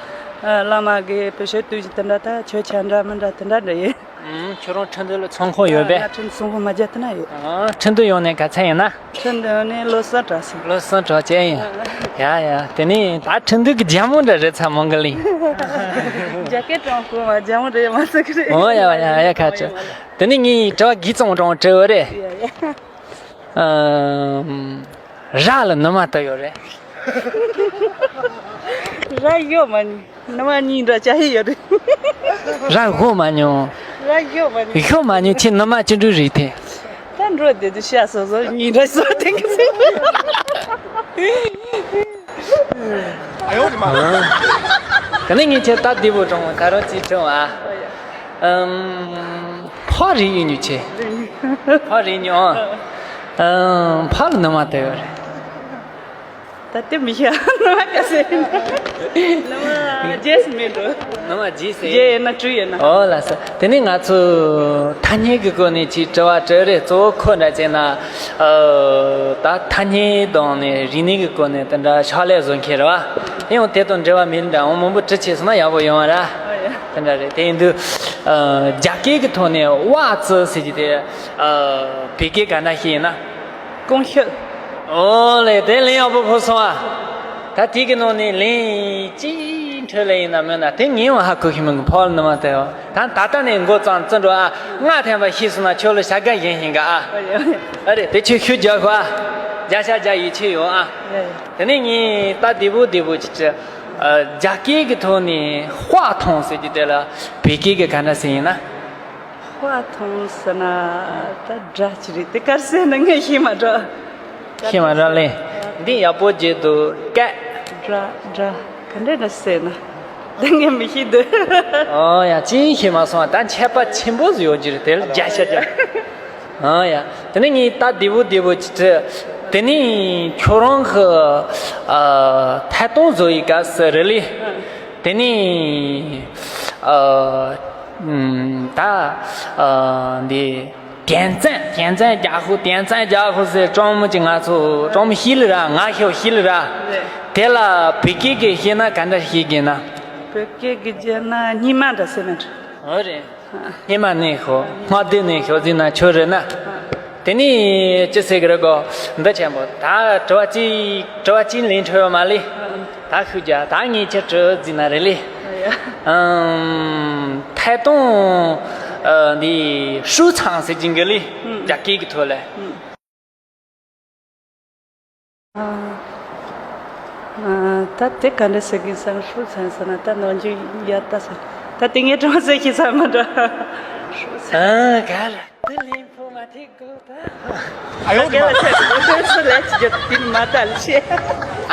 ཨ། བླ་མ་གི་བེ་ཤོད་དུས་ཀྱི་དེ་འདྲ། ད་ཆོས་ཆ་འདྲ་མི་འདྲ་དེ་འདྲ་འདྲ་ཡོད། ཨུམ། ཁྱོད་རང་ཁྲིན་ཏུའུ་ལ་ཚོང་ཁང་ཡོད་པས། ང་ཁྲིན་ཏུའུ་ཚོང་ཁང་མ་རྒྱག་དེ་ན་ཡོད། ཨ། ཁྲིན་ཏུའུ་ཡོང་ནས་ག་ཚད་ཡིན་ན། ཁྲིན་ཏུའུ་ནས་ལོ་གསུམ་གྲངས་སོང་། ལོ་གསུམ་གྲངས་ཅན་ཡིན། ཡ་ཡ། དེ་ནས་ད་ཁྲིན་ཏུའུ་གི་རྒྱ་མོ་འདྲ་རེད་ཚ་མོང་གི་ལིང་། རྒྱ་སྐད་གྲོང་ཁོ་མ་རྒྱ་མོ་འདྲ་ཡོད་མ་ཟེར་གི་རེད། ཨོ་ཡ་ཡ་ཡ། ཁ་ཆེ། དེ་ནས་ངས་དྲི་བ་གི་ཙང་དྲང་དྲི་བ་རེད། ཡ་ཡ། ཨམ། ར་ལ་ནུ་མ་དུ་ཡོད་རེད། ར་ཡོད་མ་ནི། ནུ་མ་གཉིས་འདྲ་ཅག་ཡི་ཡོད་རེད། ར་ཞོ་མ་མྱོང་། ར་ཞོ་མ་མྱོང་། ཞོ་མ་མྱོང་། ཁྱེད་ནུ་མ་ཅི་འདྲ་རེད་དེ། ད་འགྲོ་བསྡད་དུས་ཤ་སོ་སོ་གཉིས་འདྲ་སོ་དེང་གི་ཚེ། ཨ་ཡོ་རེ་མ། ད་ནི་ངས་ཁྱེད་ད་བདེ་པོ་དྲང་ད་རང་ཅིག་དྲང་ཨ། ཨམ། ཕག་རེད་ཡིན་ཉོ་ཆེ། ཕག་རེད་ཉོ་ཨ། ཨམ། ཕག་ལ་ནུ་མ་དུ་ཡོད་རེད། ད་དེ་མི་ཤེས། ནུ་མ་ག་ཟེ། ནུ་མ་རྗེས་མི་འགྲོ། ནུ་མ་རྗེས་ཟེ། རྗེས་ཡིན་ན་བྲུ་ཡིན་ན། ཨོ་ལགས་སོ། དེ་ནས་ང་ཚོས་ཐ་སྙད་ཀྱི་སྒོ་ནས་ཅིག་དྲི་བ་དྲི་རེད། གཙོ་བོ་ཁོ་འདྲ་བྱས་ན། ཨ། ད་ཐ་སྙད་དང་ནས་རིག་གནས་ཀྱི་སྒོ་ནས་དེ་འདྲ་ཕྱག་ལས་བཟོ་མཁན་རེད་བ། ཡང་དེ་དང་འབྲེལ་བ་མེད་འདྲ་འོང་མང་པོ་དྲི་བྱས་སོང་ན་ཡག་པོ་ཡོང་བ་ར། དེ་འདྲ་རེད། དེ་ཡིན་དུས། ཨ། རྒྱ་སྐད་ཀྱི་ཐོག་ནས་ཝ་ཙི་ཟེར་གྱི་དེ། ཨ། བོད་སྐད་ག་འདྲ་ཞིག་ཡིན་ན། ཀོང་ཤོད། ཨོ་ལེ། དེ་ལན་ཡག་པོ་ཕོག་སོང་ཨ། ད་དེ་གི་ནང་ནས་ལན་གཅིག་འཕྲོས་ལེ་ཡིན་ན་མིན་ན་དེ་ངས་ཡང་ཧ་གོ་ཤེས་མིན་གི། ཕག་ལ་ནུ་མ་དུ་ཡོད། ད་ད་ལྟ་ནས་འགོ་བརྩམས་བརྩི་འགྲོ་ཨ། ལྔ་ཐེམ་པ་ཤེས་སོང་ན་ཁྱོད་ལ་བྱ་དགའ་སྦྱིན་ཤིང་ག་ཨ། ཨ་རེ། དེ་ཁྱོད་ཤུགས་རྒྱག་ཤོག་ཨ། བརྒྱ་ཆ་བརྒྱ་ཡིད་ཆེས་ཡོད་ཨ། དེ་ནས་ངས་ད་བདེ་པོ་བདེ་པོ་ཅིག་ཅིག། ཨ། རྒྱ་སྐད་ཀྱི་ཐོག་ནས་ཧྭ་ཐང་ཟེར་གྱི་དེ་ལ་བོད་སྐད་ཀྱི་ག་འདྲ་ཟེར་ཡིན་ན། ཧྭ་ཐང་ཟེར་ན་ད་སྒྲ་ཅི་རེད། དེ་ག་རེ་ཟེར་ན་ངས་ཤེས་མ་འགྲོ། ཤེས་མ་འགྲོ་ལེ། འདི་ཡག་པོ་བརྗེད་འདུག་སྐད། སྒྲ་སྒྲ་ག་འདྲ་འདྲ་ཟེར་ན་དེ་ངས་མི་ཤེས་འདུག། ཨོ་ཡ། ཅི་ཤེས་མ་སོང་བ། ད་མཁས་པ་ཆེན་པོ་ཟིག་ཡོད་ཀྱི་རེད། དེ་ལ་རྒྱ་ཤ་རྒྱ། ཨོ་ཡ། དེ་ནས་ངས་ད་བདེ་པོ་བདེ་པོ་ཅིག་དྲི། དེ་ནས་ཁྱོད་རང་གི། ཨ། ཐད་གཏོང་བཟོ་ཡི་སྐབས་སུ་རེད་ལེ། དེ་ནས། ཨ། ཨུམ། ད་ཨ་འདི་点赞点赞家伙点赞家伙ཟེར་ཀྲོང་མོ་ཅིག་ང་ཚོ་ཀྲོང་མོ་ཤི་ལ་ར་ང་ཤོ་ཤི་ལ་ར། རེད། དེ་ལ་བོད་སྐད་ཀྱི་བཤད་ན་ག་འདྲ་བཤད་གི་ན། བོད་སྐད་ཀྱི་བཤད་ན་སྙེ་མ་འདྲ་ཟེར་ན་འདྲ། འོ་རེད། སྙེ་མ་ནས་ཤོ་སྔ་དུས་ནས་ཤོ་ཟིན་ན་ཆོ་རེད་ན། དེ་ནས་ཅི་ཟེར་གི་རེད་གོ། འདི་ཆེན་པོ་ད་དྲི་བ་གཅིག་དྲི་བ་གཅིག་ལན་འཕྲོད་ཡོད་མ་ལེ། ད་ཤུ་རྒྱ་ད་ངས་ཁྱེད་དྲི་ཟིན་ན་རེད་ལེ། ཨམ། ཐད་གཏོང་ཨ་འདི་收藏ཟེར་གྱིན་གི་ལེ། རྒྱ་སྐད་ཀྱི་ཐོག་ལ། ཨ། ད་དེ་ག་འདྲ་ཟེར་གྱིན་ཟེར་ན་收藏ཟེར་ན་ད་ནང་རྒྱུ་ཡ་ད་ཟེར། ད་དེ་ངས་དྲང་ཟེར་གྱིན་ཟེར་མ་འདྲ། ཨ་ག་རེ་དེ་ལན་འཕྲོད་མ་ཐེག་གོ་ད། ཨ་ཡོ། ད་ག་ལ་ཟེར་གྱིན་ཟེར་ལས་ཀྱི་རྒྱུ་དེ་མ་ད་ལ་ཤེས།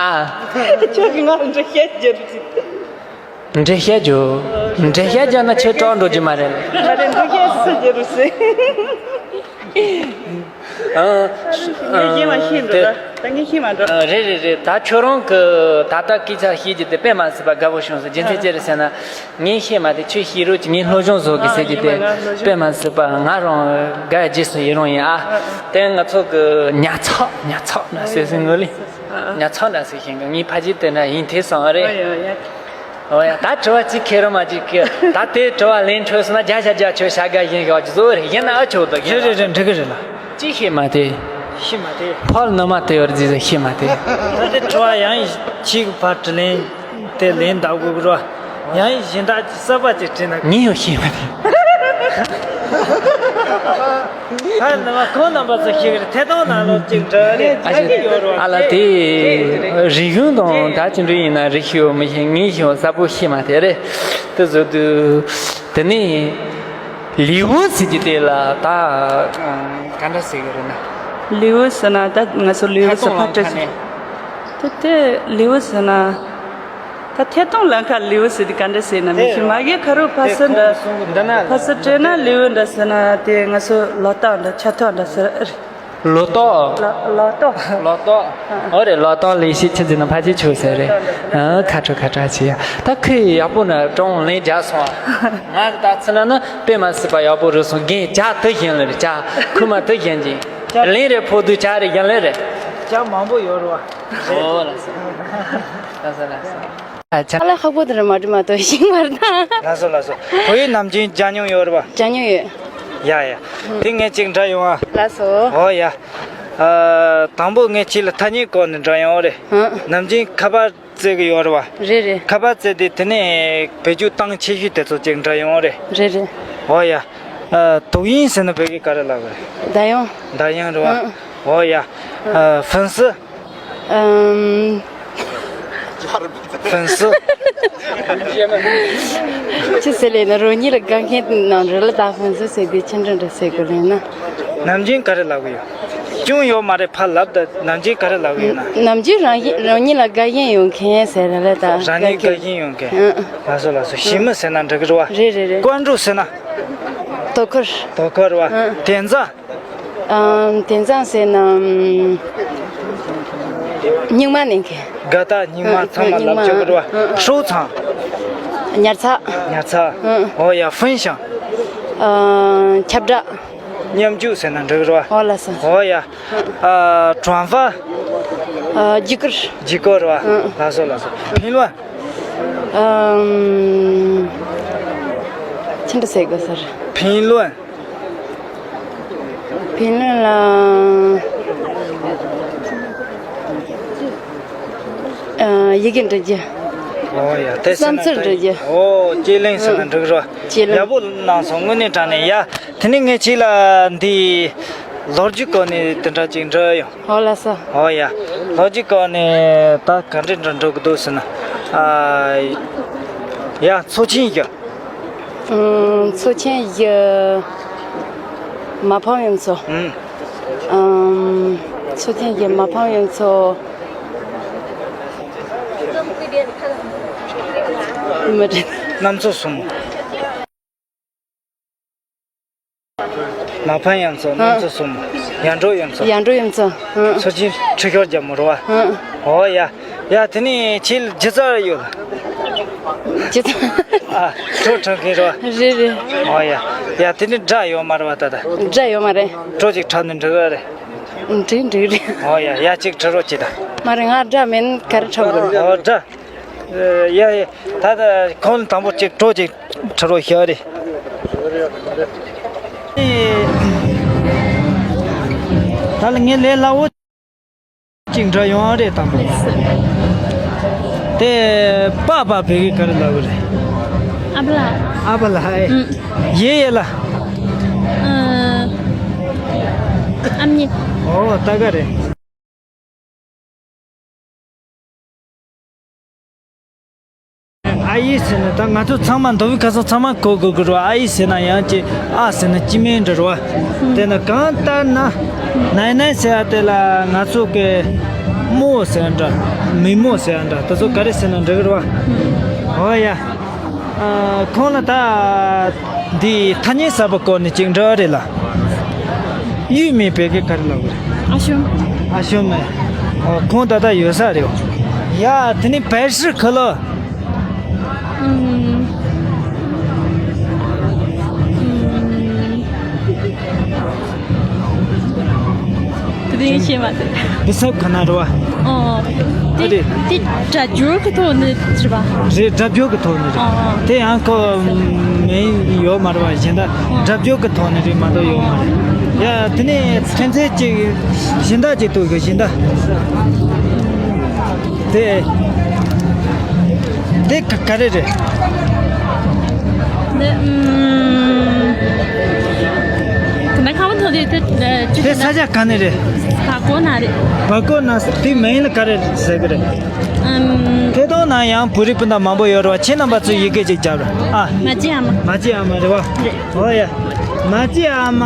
ཨ། ཁྱོད་ཀྱི་ང་འདྲ་ཤེས་རྒྱུ་རེད། འགྲེལ་བཤད་རྒྱུ། འགྲེལ་བཤད་རྒྱུ་ན་ཁྱོད་སྐྲག་འགྲོ་རྒྱུ་མ་རེད། མ་རེད། འགྲེལ་བཤད་སུ་རྒྱུ་རུ་ཟེར། ཨ། ངས་ཤེས་མ་ཤེས་འགྲོ་ད། ད་ངས་ཤེས་མ་འགྲོ། ཨ། རེད་རེད་རེད། ད་ཁྱོད་རང་གི་ད་ལྟ་སྐད་ཆ་བཤད་རྒྱུ་དེ་དཔེ་མ་སྲིད་པ་དགའ་པོ་བྱུང་སོང་། རྒྱུ་མཚན་ཅི་རེད་ཟེར་ན། ངས་བཤད་མ་དེ་ཁྱོད་བཤད་རོགས་ཀྱི་ངས་སློབ་སྦྱོང་བཟོ་གི་ཟེར་རྒྱུ་དེ། དཔེ་མ་སྲིད་པ་ང་རང་དགའ་རྗེས་སུ་ཡི་རང་ཡིན་ཨ། དེ་ང་ཚོ་གི་ཉར་ཚགས་ཉར་ཚགས་ན་ཟེར་ཟིན་ངོ་ལེ། ཉར་ཚགས་ན་ཟེར་ཤེས་གི་ངའི་ཕ་གི་དེ་ན་ཡིན་དེ་སོང་ཨ་རེད། ཨོ་ཡ། ད་དྲི་བ་གཅིག་ཁེ་རོ་མ་གཅིག་གི་ད་དེ་དྲི་བ་ལན་འཕྲོད་སོང་ན་བརྒྱ་ཆ་བརྒྱ་ཆོད་བྱ་དགའ་ཡིན་གི་བ་ཅི་བཟོ་རེད་ཡིན་ན་ཨ་ཆོག་ད་གི་རེད་རེད་རེད། འགྲིག་གི་རེད་ལ། ཅི་ཤེས་མ་དེ། ཤེས་མ་དེ། ཕར་ནི་མ་དེ་བར་ཟིག་ཟིག་ཤེས་མ་དེ། ད་དེ་དྲི་བ་ཡང་ཅིག་ཕར་དྲི་ལན་དེ་ལན་འདེབས་དགོས་གི་རོ། ཡང་གཞན་དག་ཅིག་གསར་པ་ཅིག་དྲིས་ན། ངས་ཡང་ཤེས་མ་དེ། ཕར་ནི་མ་ཁོང་རྣམ་པ་ཚོ་ཤེས་གི་རེད། ཐད་གཏོང་ནང་ལོགས་ཅིག་འདྲ་རེད། ཨ་ཆ་གི་ཡོད་རོ། ཨ་ལ་དེ་རིག་གཞུང་དང་ད་ཅི་འདྲ་ཡིན་ན་རིག་ཤེས་མི་ཤེས་ངས་ཤེས་གསལ་པོ་ཤེས་མ་དེ་རེད། དེ་བཟོ་དུས་དེ་ནས། ལེའུ་ཟེར་གྱི་དེ་ལ་ད་ག་འདྲ་ཟེར་གི་རེད་ན། ལེའུ་ཟེར་ན་ད་ང་ཚོ་ལེའུ་ཟེར་ཕར་སྤྲད་ཟེར། དེ་དེ་ལེའུ་ཟེར་ན། ད་ཐད་གཏོང་ལམ་ཁ་ལེའུ་ཟེར་དེ་ག་འདྲ་ཟེར་ན་མི་ཤེས། མ་གི་ཁ་རུ་ཕ་སི་འདྲ། འདི་ན་ཕ་སི་སྤྲད་ན་ལེའུ་འདྲ་ཟེར་ན་དེ་ང་ཚོ་ལོ་རྟགས་འདྲ་ཆ་ཐོག་འདྲ་ཟེར། ལོ་ཏོག་ལོ་ལོ་ཏོག་ལོ་ཏོག་ཨ། འོ་རེད། ལོ་ཏོག་ལས་ཤེས་ཆི་ཟིན་ན་ཕ་ཆེ་ཆུ་ཟེར་རེད། ཨ། ཁ་ཁྲོ་ཁ་ཁྲ་ཆེ་ཡ། ད་ཁོས་ཡག་པོ་ན་ཀྲོང་ལན་རྒྱག་སོང་ཨ། ང་ད་ཚི་ན་ན་དཔེ་མ་སྲིད་པ་ཡག་པོ་རུ་སོང་། རྒན་ཇ་དུ་བཞིན་ལེ་རེད། ཇ་ཁུ་མ་དུ་བཞིན་གྱིན་ལན་རེ་ཕོ་དུ་ཇ་རེ་བཞིན་ལེ་རེད། ཇ་མང་པོ་ཡོད་རེད་བ། ཨོ་ལ་སོ་ལ་སོ་ལ་སོ། ཨ་ཅག་ཨ་ལ་ཁག་པོ་དེ་ར་མ་འགྲིག་མ་གཏོགས་ཤིང་མར་དང་། ལགས་སོ་ལགས་སོ། བོད་ཡིག་ནམ་རྒྱུན་སྦྱང་མྱོང་ཡོད་རེད་པ། སྦྱང་མྱོང་ཡོད། ཡ་ཡ། དེ་ངས་ཅིག་འདྲ་ཡོང་ཨ། ལགས་སོ། ཨོ་ཡ། ཨ། དང་པོ་ངས་ཁྱེད་ལ་ཐ་སྙད་སྐོར་ནས་འདྲ་ཡོང་རེད། ཧང་། ནམ་རྒྱུན་ཁ་པར་རྩེ་གི་ཡོད་རེད་པ། རེད་རེད། ཁ་པར་རྩེ་དེ་དེ་ནས་བེད་སྤྱོད་སྟངས་ཆེ་ཤོས་དེ་ཚོ་ཅིག་འདྲ་ཡོང་རེད། རེད་རེད། ཨོ་ཡ། ཨ། དུག་ཡིན་ཟེར་ན་བོད་སྐད་ག་རེ་ལབ་གི་རེད། ད་ཡོང་། ད་ཡོང་རེད་པ། ཧང་། ཨོ་ཡ། ཨ། ཧྥན་སི། ཨམ། ཧྥན་སི། ཅི་ཟེར་ལེ་ན་རོ་ཉིད་ལ་དགའ་མཁན་ནང་རི་ལ་ད་ཧྥན་སི་ཟེར་དེ་ཆི་འདྲ་འདྲ་ཟེར་དགོས་ལེ་ན། ནམ་རྒྱུན་ག་རེ་ལབ་གི་ཡོད། ཅུང་ཡོད་མ་རེད་ཕར་ལབ་ད་ནམ་རྒྱུན་ག་རེ་ལབ་གི་ཡོད་ན། ནམ་རྒྱུན་རང་བཞིན་རང་ཉིད་ལ་དགའ་ཞེན་ཡོད་མཁན་ཟེར་ར་ལེ་ད། རང་ཉིད་དགའ་ཞེན་ཡོད་མཁན། ཨ་ཨ། ལགས་སོ་ལགས་སོ། ཞི་མི་ཟེར་ན་འགྲིག་གི་རེད་པ། རེད་རེད་རེད། ཀོང་ཀྲུའུ་ཟེར་ན། དོ་ཁུར། དོ་ཁུར་རེད་པ། ཨ། དེང་སང་། ཨམ། དེང་སང་ཟེར་ན། ཨམ། སྙིང་མ་ནས་མཁན། དགའ་རྟགས་སྙིང་མ་ཨ། ཚང་མ་སྙིང་ལབ་མ་ཆོག་གི་རེད་པ། ཨ། 收藏། ཉར་ཚགས། ཉར་ཚགས། ཨ། ཨོ་ཡ། 分享། ཨ། ཁྱབ་བསྒྲགས། མཉམ་སྤྱོད་ཟེར་ན་འགྲིག་གི་རེད་པ། ཨོ་ལགས་སོ། ཨོ་ཡ། ཨ། 转发། ཨ། བརྒྱུད་སྐུར། བརྒྱུད་སྐུར་རེད་པ། ཨ། ལགས་སོ་ལགས་སོ། 评论། ཨམ། ཆི་འདྲ་ཟེར་དགོས་ཟེར། 评论། 评论ལ། ཨ། ཡི་གེ་འབྲི་རྒྱུ། ཨོ་ཡ། དེ་ཟེར་ན། བསམ་ཚུལ་འབྲི་རྒྱུ། ཨོ། དཔྱད་གླེང་ཟེར་ན་འགྲིག་རོ། དཔྱད་གླེང་། ཡག་པོ་གནང་སོང་། དངོས་གནས་དྲང་གནས་ཡ། དེ་ནས་ངས་ཁྱེད་ལ་འདི་ལོ་རྒྱུས་སྐོར་ནས་དེ་འདྲ་ཅིག་འདྲི་ཡོང་། ཨོ་ལགས་སོ། ཨོ་ཡ། ལོ་རྒྱུས་སྐོར་ནས་ད་ག་འདྲ་འདྲ་འགྲོ་གི་འདུག་ཟེར་ན། ཨ། ཡ། མཚོ་ཆེན་བཞི། ཨུམ། མཚོ་ཆེན་བཞི། མ་ཕམ་གཡུ་མཚོ། ཨུམ། ཨུམ། མཚོ་ཆེན་བཞི་མ་ཕམ་གཡུ་མཚོ། མི་དྲན། གནམ་མཚོ་གསུམ། མ་ཕམ་གཡུ་མཚོ། ཨ། གནམ་མཚོ་གསུམ། ཡར་འབྲོག་གཡུ་མཚོ། ཨ། མཚོ་ཆེན་ཁྲི་ཤོར་རྒྱལ་མོ་རེད་པ། ཨ། ཨོ་ཡ། ཡ། དེ་ནས་ཁྱེད་ལ་སྒྱུ་རྩལ་ཡོད་ལ། ཅི་ཙམ། ཨ། བྲོ་འཁྲབ་མཁན་རེད་བ། རེད་རེད། ཨོ་ཡ། ཡ་དེ་ནི་སྒྲ་ཡོད་མ་རེད་བ་ད་ལྟ། སྒྲ་ཡོད་མ་རེད། བྲོ་ཅིག་འཁྲབ་ནས་འགྲིག་གི་རེད། འགྲིག་འགྲིག་རེད། ཨོ་ཡ། ཡ་གཅིག་འཁྲབ་རོགས་བྱེད་ད། མ་རེད། ང་སྒྲ་མེད་ན་ག་རེ་འཁྲབ་དགོས། ཨོ་སྒྲ། ཡ་ཡ། ད་ད་ཁོང་དང་པོ་གཅིག་བྲོ་ཅིག་འཁྲབ་རོགས་ཞུ་རེད། ད་ལ་ངས་ལས་སླ་བོ་ཅིག་འདྲ་ཡོང་རེད་དང་པོ། དེ་པ་པ་བོད་སྐད་ག་རེ་ལབ་གི་རེད། ཨ་པ་ལ། ཨ་པ་ལ་ཧའི། ཨུམ། ཡེ་ཡེ་ལ། ཨ། ཨ་མྱེས། ཨོ་ད་ག་རེད། ཨ་ཡེ་ཟེར་ན་ད་ང་ཚོ་ཚང་མ་མདོ་དབུས་ཁ་སང་ཚང་མ་གོ་དགོས་ཀྱི་རེད། ཨ་ཡེ་ཟེར་ན་ཡང་ཅི། ཨ་ཟེར་ན་སྤྱི་མིང་འདྲ་རེད་བ། དེ་ན་གང་ལྟར་ན་ནའི་ནའི་ཟེར་བ་དེ་ལ་ང་ཚོ་གི་མོ་ཟེར་འདྲ། མི་མོ་ཟེར་འདྲ། དེ་ཚོ་ག་རེ་ཟེར་ན་འགྲིག་གི་རེད་བ། ཨོ་ཡ། ཨ། ཁོང་ལ་ད་འདི་ཐ་སྙད་གསར་པ་སྐོར་ནས་ཅིག་འདྲི་བ་རེད་ལ། གཡུ་མེ་བོད་སྐད་ག་རེ་ལབ་གི་རེད། ཨ་ཤོམ། ཨ་ཤོམ་མེ། ཨོ་ཁོང་ད་ལྟ་ཡོད་ས་རེད། ཡ་དེ་ནི་བེ་ཧྲི་ཁ་ལོ། ཨུམ། ཨུམ། དེ་རིང་ཤེས་མ་ཐུབ། མི་སེར་ཁ་ན་རོ། ཨོ། དེ་ཨ་དེ། དེ་སྒྲ་སྒྱུར་གྱི་ཐོག་ནས་རེད་པ། རེད། སྒྲ་སྒྱུར་གྱི་ཐོག་ནས་རེད། ཨོ། དེ་ཡང་ཁོ་མིང་ཡོད་མ་རེད་པ། གཞན་དག་སྒྲ་སྒྱུར་གྱི་ཐོག་ནས་རེད་མ་གཏོགས་ཡོད་མ་རེད། ཡ་དེ་ནས་ཐོན་རྫས་ཅིག་གཞན་དག་ཅིག་འདུག་གི། གཞན་དག་དེ། དེ་ག་ག་རེ་རེད། འདི་ཨུམ། ད་ཁ་བ་ཐོ་དེ་དེ་ཅི། དེ་ས་ཆ་ག་ནས་རེད། བ་ཀོ་ན་རེད། བ་ཀོ་ན་དེ་མིང་ལ་ག་རེ་ཟེར་གི་རེད། ཨུམ། ཐད་གཏོང་ནང་ཡང་བོད་རིགས་སྤུན་ཟླ་མང་པོ་ཡོད་རེད་བ། ཁྱེད་རྣམ་པ་ཚོས་ཡི་གེ་ཅིག་རྒྱབ་རོགས་ཨ། མ་ཅི་ཨ་མ། མ་ཅི་ཨ་མ་རེད་བ། རེད། ཨོ་ཡ། མ་ཅི་ཨ་མ།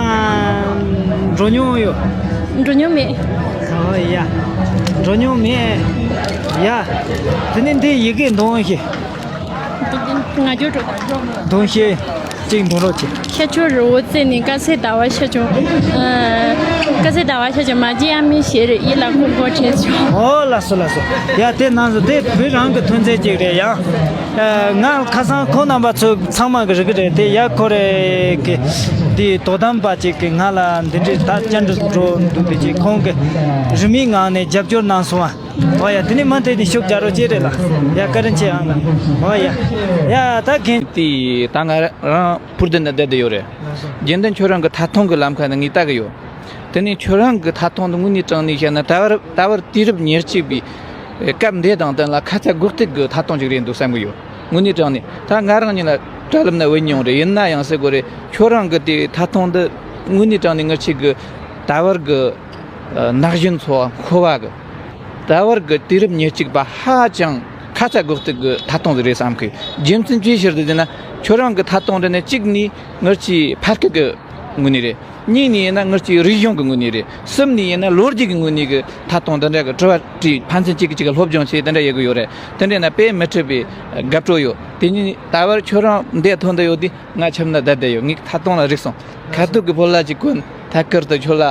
འགྲོ་མྱོང་ཡོད། འགྲོ་མྱོང་མེད། ཨོ་ཡ། འགྲོ་མྱོང་མེད། ཡ། དེ་ནི་འདི་ཡི་གེ་འདོན་ཤེས། ང་རྒྱུ་འགྲོ། འདོན་ཤེས། གཅིག་འདོན་རོགས་བྱེད། ཤ་ཆུ་རི་བོ་རྩེ་ནས་དཀར་གསལ་ཟླ་བ་ཤ་ཆུ། ཨ། དཀར་གསལ་ཟླ་བ་ཤ་ཆུ་མ་བརྗེད་ཨ་མའི་ཞལ་རས་ཡིད་ལ་འཁོར་འཁོར་བྱས་བྱུང་། ཨོ་ལགས་སོ་ལགས་སོ། ཡ་དེ་ནང་སོ་དེ་བོད་རང་གི་ཐོན་རྫས་ཅིག་རེད་ཡ། ཨ། ང་ཁ་སང་ཁོང་རྣམ་པ་ཚོ་ཚང་མ་གི་རིག་གི་རེད་དེ། ཡ་ཁོ་རེ་གི་དེ་དོ་དམ་པ་ཅིག་གི་ང་ལ་འདི་འདྲའི་ད་བཅར་འདྲི་འགྲོ་འདུག་དེ་ཅིག་ཁོང་གི་རིན་མེད་ངང་ནས་རྒྱབ་སྐྱོར་གནང་སོང་བ། ཨོ་ཡ། དེ་ནས་མ་དེ་ནས་ཤུགས་རྒྱག་རོགས་བྱེད་རེད་ལ། ཡ་བཀའ་དྲིན་ཆེ་ཨང་། ཨོ་ཡ། ཡ་ད་རྒན། དེ་ད་ང་རང་བུ་དེ་ནས་བསྡད་བསྡད་ཡོད་རེད། རྒྱུན་ལྡན་ཁྱོད་རང་གི་ཐད་གཏོང་གི་ལམ་ཁ་ནས་ངས་ལྟ་གི་ཡོད། དེ་ནས་ཁྱོད་རང་གི་ཐད་གཏོང་འདི་དངོས་གནས་དྲང་གནས་བཤད་ན་ད་བར་ད་བར་དུས་རབས་ཉེར་གཅིག་པའི་སྐབས་འདི་དང་བསྟུན་ལ་ཁ་ཚ་དགོས་གཏུག་གི་ཐད་གཏོང་ཅིག་རེད་འདུག་བསམ་གི་ཡོད། དངོས་གནས་དྲང་གནས་ད་ང་རང་ཉིད་ལ་དྲ་ལམ་ན་བུད་མྱོང་རེད། ཡིན་ན་ཡང་ཟེར་དགོས་རེད། ཁྱོད་རང་གི་དེ་ཐད་གཏོང་འདི་དངོས་གནས་དྲང་གནས་ངར་ཆེ་གི་ད་བར་གི་ན་གཞོན་ཚོ་མཁོ་བ་གི་ད་བར་གི་དུས་རབས་ཉེར་གཅིག་པ་ཧ་ཅང་ཁ་ཚ་དགོས་གཏུག་གི་ཐད་གཏོང་ཟིག་རེད་བསམ་གི། རྒྱུ་མཚན་ཅིའི་ཕྱིར་དུ་ཟེར་ན་ཁྱོད་རང་གི་ཐད་གཏོང་འདི་ནི་གཅིག་ནས་ངར་ཆེ་ཕར་སྐད་གི་ངོས་ནས་རེད། གཉིས་ནས་ཡིན་ན་ངར་ཆེ་རིག་གཞུང་གི་ངོས་ནས་རེད། གསུམ་ནས་ཡིན་ན་ལོ་རྒྱུས་ཀྱི་ངོས་ནས་གི་ཐད་གཏོང་འདི་འདྲ་གི་དྲི་བ་དྲིས་ཕན་ཚུན་གཅིག་གིས་གཅིག་ག་སློབ་སྦྱོང་བྱས་དེ་འདྲ་ཡོད་གི་ཡོད་རེད། དེ་འདྲ་ན་དཔེ་མི་སྲིད་པའི་དགའ་སྤྲོ་ཡོད། དེ་གཉིས་ད་བར་ཁྱོད་རང་འདིར་ཐོན་བསྡད་ཡོད་དུས་ང་ཁྱིམ་ན་བསྡད་བསྡད་ཡོད། ངས་ཐད་གཏོང་ལ་རིག་སོང་། ཁ་ཐུག་གི་ཕོ་ལ་ཅིག་གོན་ཐད་ཀར་དུ་ཁྱོད་ལ།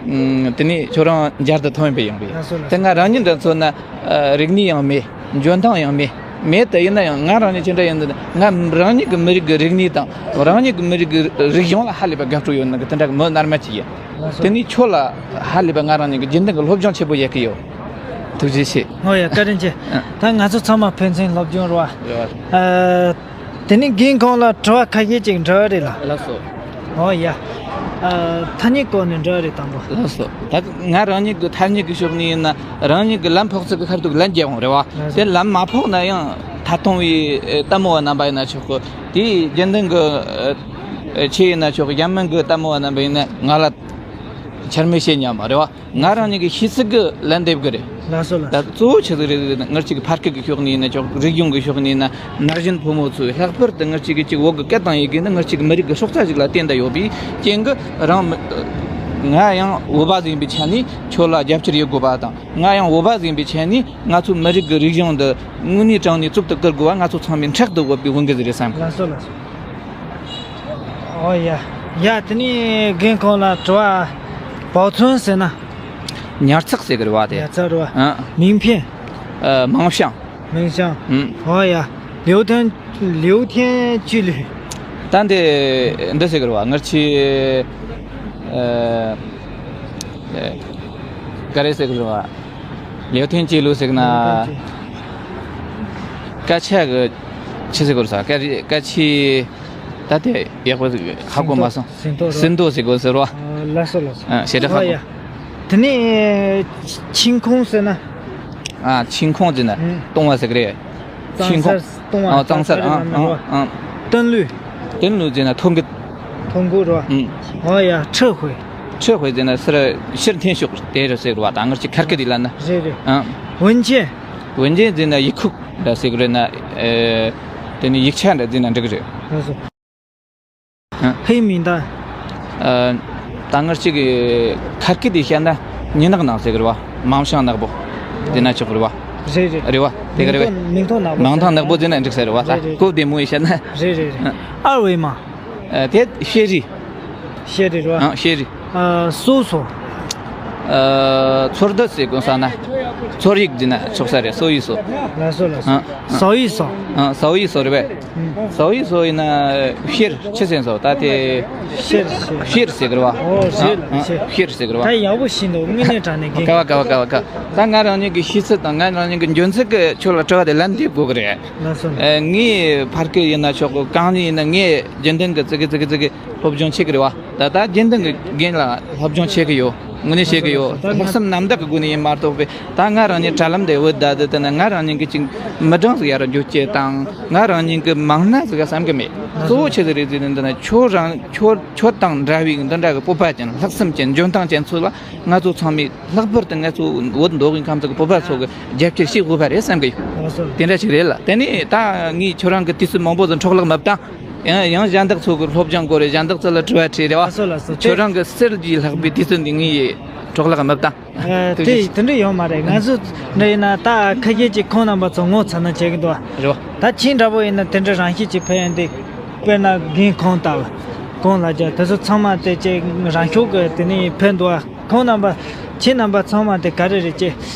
ཨུམ། དེ་ནས་ཁྱོད་རང་མཇལ་དུ་ཐོན་པའི་ཡོང་པས། ལགས་སོ་ལགས་སོ། དེ་ང་རང་ཉིད་འདྲ་མཚོན་ན་ཨ། རིག་གནས་ཡང་མེད། འཇོན་ཐང་ཡང་མེད། མེད་དེ་ཡིན་ན་ཡང་ང་རང་ཉིད་ཅི་འདྲ་ཡིན་འདི་ང་རང་ཉིད་ཀྱི་མི་རིགས་ཀྱི་རིག་གནས་དང་རང་ཉིད་ཀྱི་མི་རིགས་ཀྱི་རིག་གཞུང་ལ་ཧ་ལས་པ་དགའ་སྤྲོ་ཡོད་ནི་གི་དེ་འདྲ་གི་མི་རྣལ་མ་ཅིག་ཡིན། ལགས་སོ། དེ་ནས་ཁྱོད་ལ་ཧ་ལས་པ་ང་རང་ཉིད་ཀྱི་རྒྱུན་ལྡན་གྱི་སློབ་སྦྱོང་ཆེན་པོ་ཡོད་ཀྱི་ཡོད། ཐུགས་རྗེ་ཆེ། ཨོ་ཡ། བཀའ་དྲིན་ཆེ། ཨ། ད་ང་ཚོ་ཚང་མ་ཕན་ཚུན་སློབ་སྦྱོང་རེད་བ། རེད་བ། ཨ། དེ་ནས་རྒན་ཁོང་ལ་དྲི་བ་ཁ་ཤས་ཅིག་འདྲི་བ་རེད་ལ། ལགས་སོ། ཨོ་ཡ། ཨ། ཐ་སྙད་སྐོར་ནས་འདྲི་བ་རེད་དང་པོ། ལགས་སོ། ད་ང་རང་ཉིད་ཀྱི་ཐ་སྙད་ཀྱི་ཕྱོགས་ནས་ཡིན་ན་རང་ཉིད་ཀྱི་ལམ་ཕོག་ཚུལ་གྱི་ཁ་ཐུག་ལན་རྒྱག་འོང་རེད་བ། ལགས་སོ། དེ་ལམ་མ་ཕོག་ན་ཡང་ཐད་གཏོང་བའི་ལྟད་མོ་བ་རྣམ་པ་ཡིན་ན་ཆོག་གི། དེའི་རྒྱུན་ལྡན་གྱི་ཆེད་ཡིན་ན་ཆོག་གི། གཞན་མིན་གྱི་ལྟད་མོ་བ་རྣམ་པ་ཡིན་ན་ང་ལ་ཆེར་མི་བཤད་སྙམ་མ་རེད་བ། ང་རང་ཉིད་ཀྱི་ཤེས་ཚད་ཀྱི་ལན་འདེབས་ཀྱི་རེད། ལགས་སོ་ལགས་སོ། ད་གཙོ་བོ་ཆི་ཟིག་རེད་ཟེར་ན་ངར་ཅིག་གི་ཕར་སྐད་ཀྱི་ཕྱོགས་ནས་ཡིན་ན་ཆོག་རིག་གཞུང་གི་ཕྱོགས་ནས་ཡིན་ན་ན་གཞོན་ཕོ་མོ་ཚོས་ལྷག་པར་དུ་ངར་ཅིག་གི་ཅིག་བོད་ཀྱི་སྐད་དང་ཡི་གེ་ནི་ངར་ཅིག་གི་མི་རིགས་ཀྱི་སྲོག་རྩ་ཞིག་ལ་བརྟེན་ད་ཡོད་པའི་རྐྱེན་གྱིས་རང་མི་ང་ཡང་བོད་པ་ཟིག་ཡིན་པའི་ཆ་ནས་ཁྱོད་ལ་རྒྱབ་སྐྱོར་ཡོད་དགོས་པ་དང་། ང་ཡང་བོད་པ་ཟིག་ཡིན་པའི་ཆ་ནས་ང་ཚོའི་མི་རིགས་ཀྱི་རིག་གཞུང་འདི་དངོས་གནས་དྲང་གནས་གཙུག་ཏུ་བཀུར་དགོས་པ་ང་ཚོ་ཚང་མས་མཁྲེགས་དུ་དགོས་པའི་དབང་གིས་ཟིག་རེད་བསམ་གི། ལགས་སོ་ལགས་སོ། ཨོ་ཡ། ཡ་དེ་ནས་རྒན་ཁོང་ལ་དྲི་བ། 保存ཟེར་ན། ཉར་ཚགས་ཟེར་གི་རེད་བ་དེ། ཉར་ཚགས་རེད་བ། ཨ། 名片。 ཨ། 盲箱。 名箱。 ཨུམ། ཨོ་ཡ། ལིའུ་ཐན། ལིའུ་ཐན་ཅི་ལི། ད་འདི་འདི་ཟེར་གི་རེད་བ། ངར་ཆི་ཨ་ཨ་ག་རེ་ཟེར་གི་རེད་བ། ལིའུ་ཐན་ཅི་ལུ་ཟེར་གི་ན། ལིའུ་ཐན་ཅི། སྐད་ཆ་གི་ཆི་ཟེར་གི་རེད་ས། སྐད་སྐད་ཆི། ད་དེ་ཡག་པོ་ཧ་གོ་མ་སོང་། ཟིན་ཐོ་རེད། ཟིན་ཐོ་ཟེར་གི་ཟེར་བ། ཨ། ལགས་སོ་ལགས་སོ། ཨ། ཞེ་དྲག་ཧ་གོ། ཨ་ཡ། དེ་ནས་ཆིང་ཁོང་ཟེར་ན། ཨ། ཆིང་ཁོང་ཟེར་ན། ཨང་། ལྟུང་བ་ཟེར་གི་རེད། ཆིང་ཁོང་། གཙང་སར་ལྟུང་བ། ཨ། གཙང་སར། ཨང་ཨང་ཨང་། ཏན་ལུས། ཏན་ལུས་ཟེར་ན་ཐོ་འགོད། ཐོ་འགོད་རེད་བ། ཨང་། ཨོ་ཡ། ཁྲི་དཔོན། ཁྲི་དཔོན་ཟེར་ན་སར་ཕྱིར་འཐེན་ཤོག་དེ་རེད་ཟེར་བ། ད་ངར་ཆི་ཁར་སྐད་དེ་ལ་ན། རེད་རེད། ཨང་། ཝུན་ཅན། ཝུན་ཅན་ཟེར་ན་ཡིག་ཁུག་འདྲ་ཟེར་གི་རེད་ན། ཨེ། དེ་ནི་ཡིག་ཆ་འདྲ་ཟེར་ན་འགྲིག་གི་རེད། ལགས་སོ། ཨ། ཧེ་མིང་ད། ཨ། ད་ངར་ཅིག་གི་ཁར་སྐད་དེ་བཤད་ན་མྱི་ནག་ནག་ཟེར་གི་རེད་བ། མིང་ཤང་ནག་པོ། དེ་ན་ཆོག་གི་རེད་བ། རེད་རེད། རེད་བ། དེ་ག་རེད་བས། མིང་ཐོ་མིང་ཐོ་ནག་པོ། མིང་ཐོ་ནག་པོ་ཟེར་ན་འགྲིག་ས་རེད་བ། ད་རེད་རེད། གོ་བདེ་མོ་ཡིན་བཤད་ན། རེད་རེད་རེད། ཨ། ཨར་ཝེ་མ། ཨ། དེ་ཤེ་རི། ཤེ་རི་རེད་བ། ཨ། ཤེ་རི། ཨ། སོ་སོ། ཨ། ཚོར་འདུ་ཟེར་དགོས་ས་ན། ཚོར་ཡིག་ཟེར་ན་ཆོག་ས་རེད། སོ་ཡི་སོ། ལགས་སོ་ལགས་སོ། ཨ། སོ་ཡི་སོ། ཨ། སོ་ཡི་སོ་རེད་བས། ཨུམ། སོ་ཡི་སོ་ཡིན་ན་ཤེར་ཆི་ཟེར་སོ་ད་དེ། ཤེར་ཤེར། ཤེར་ཟེར་གི་རེད་བ། ཨོ་ཤེར་ཨ། ཤེར། ཤེར་ཟེར་གི་རེད་བ། ད་ཡག་པོ་ཤེས་འདུག་དངོས་གནས་དྲང་གནས་དགེ། ག་བ་ག་བ་ག་བ་ག། ད་ང་རང་ཉིད་ཀྱི་ཤེས་ཚད་དང་ང་རང་ཉིད་ཀྱི་འཇོན་ཚད་ཀྱི་ཆོས་ལ་དྲི་བ་དེ་ལན་འདེབས་དགོས་གི་རེད། ལགས་སོ། ཨ། ངའི་ཕ་སྐད་ཡིན་ན་ཆོག་གི། གང་ཡིན་ན་ངས་རྒྱུན་ལྡན་གྱི་ཙི་གེ་ཙི་གེ་ཙི་གེ་སློབ་སྦྱོང་བྱེད་གི་རེད་བ། ད་ལྟ་རྒྱུན་ལྡན་གྱི་རྒན་ལ་སློབ་སྦྱོང་བྱེད་གི་ཡོད། དངོས་གནས་བྱེད་གི་ཡོད། ལྷག་བསམ་རྣམ་དག་གི་སྒོ་ནས་ཡིན་མ་གཏོགས་པའི། ད་ང་རང་ཉིད་དྲ་ལམ་དེ་བུད་བསྡད་དུས་དེ་ན་ང་རང་ཉིད་ཀྱི་ཅིག་མི་གྲངས་ཟིག་ཡར་འཇོག་བྱེད་དང་། ང་རང་ཉིད་ཀྱི་མང་སྣ་ཟིག་བསམ་གི་མེད། གཙོ་བོ་ཆི་ཟིག་རེད་ཟེར་ན། འདི་ན་ཁྱོད་རང་ཁྱོད་ཁྱོད་དང་འདྲ་བའི་འདི་འདྲ་གི་སྤོབས་པ་ཅན། ལྷག་བསམ་ཅན། འཇོན་ཐང་ཅན་ཚོ་ལ་ང་ཚོ་ཚང་མས་ལྷག་པར་དུ་ང་ཚོ་བོད་མདོ་དབུས་ཁམས་ཚོ་གི་བོད་པ་ཚོ་གི་རྒྱབ་སྐྱོར་བྱེད་དགོས་པ་རེད་བསམ་གི་ཡོད། དེ་འདྲ་ཞིག་རེད་ལ། དེ་ནས་ད་ངས་ཁྱོད་རང་གི་དུས་ཚོད་མང་པོ་ཟིག་འཕྲོ་བརླག་མ་བཏང་། ཡང་ཡང་གཞན་དག་ཚོ་གི་སློབ་སྦྱོང་སྐོར་རེད། གཞན་དག་ཚོ་ལ་དྲི་བ་དྲིས་རེད་བ། ལགས་སོ་ལགས་སོ། ཁྱོད་རང་གི་གསེར་གྱི་ལྷག་པའི་དུས་ཚོད་འདི་ངས་འཕྲོ་བརླག་མ་བཏང་། ཨ། ཐུགས་རྗེ་ཆེ། དེ་དེ་འདྲ་ཡོད་མ་རེད། ང་ཚོ་འདྲ་ཡིན་ན་ད་ཁ་ཤས་ཀྱིས་ཁོང་རྣམ་པ་ཚོ་ངོ་ཚ་ན་བྱེད་ཀྱི་འདུག་བ། རེད་བ། ད་ཁྱེད་འདྲ་པོ་ཡིན་ན་དེ་འདྲ་རང་བཞིན་གྱིས་ཕན་ཡོན་དེ། དཔེར་ན་རྒན་ཁོང་ལྟ་བུ། ཁོང་ལ་རྒྱ་དེ་ཚོ་ཚང་མ་དེ་ཅིག་རང་ཤུགས་ཀྱིས་དེ་ནས་ཕན་འདུག་བ། ཁོང་རྣམ་པ། ཁྱེད་རྣམ་པ་ཚང་མ་དེ་ག་རེ་རེད་ཅེ།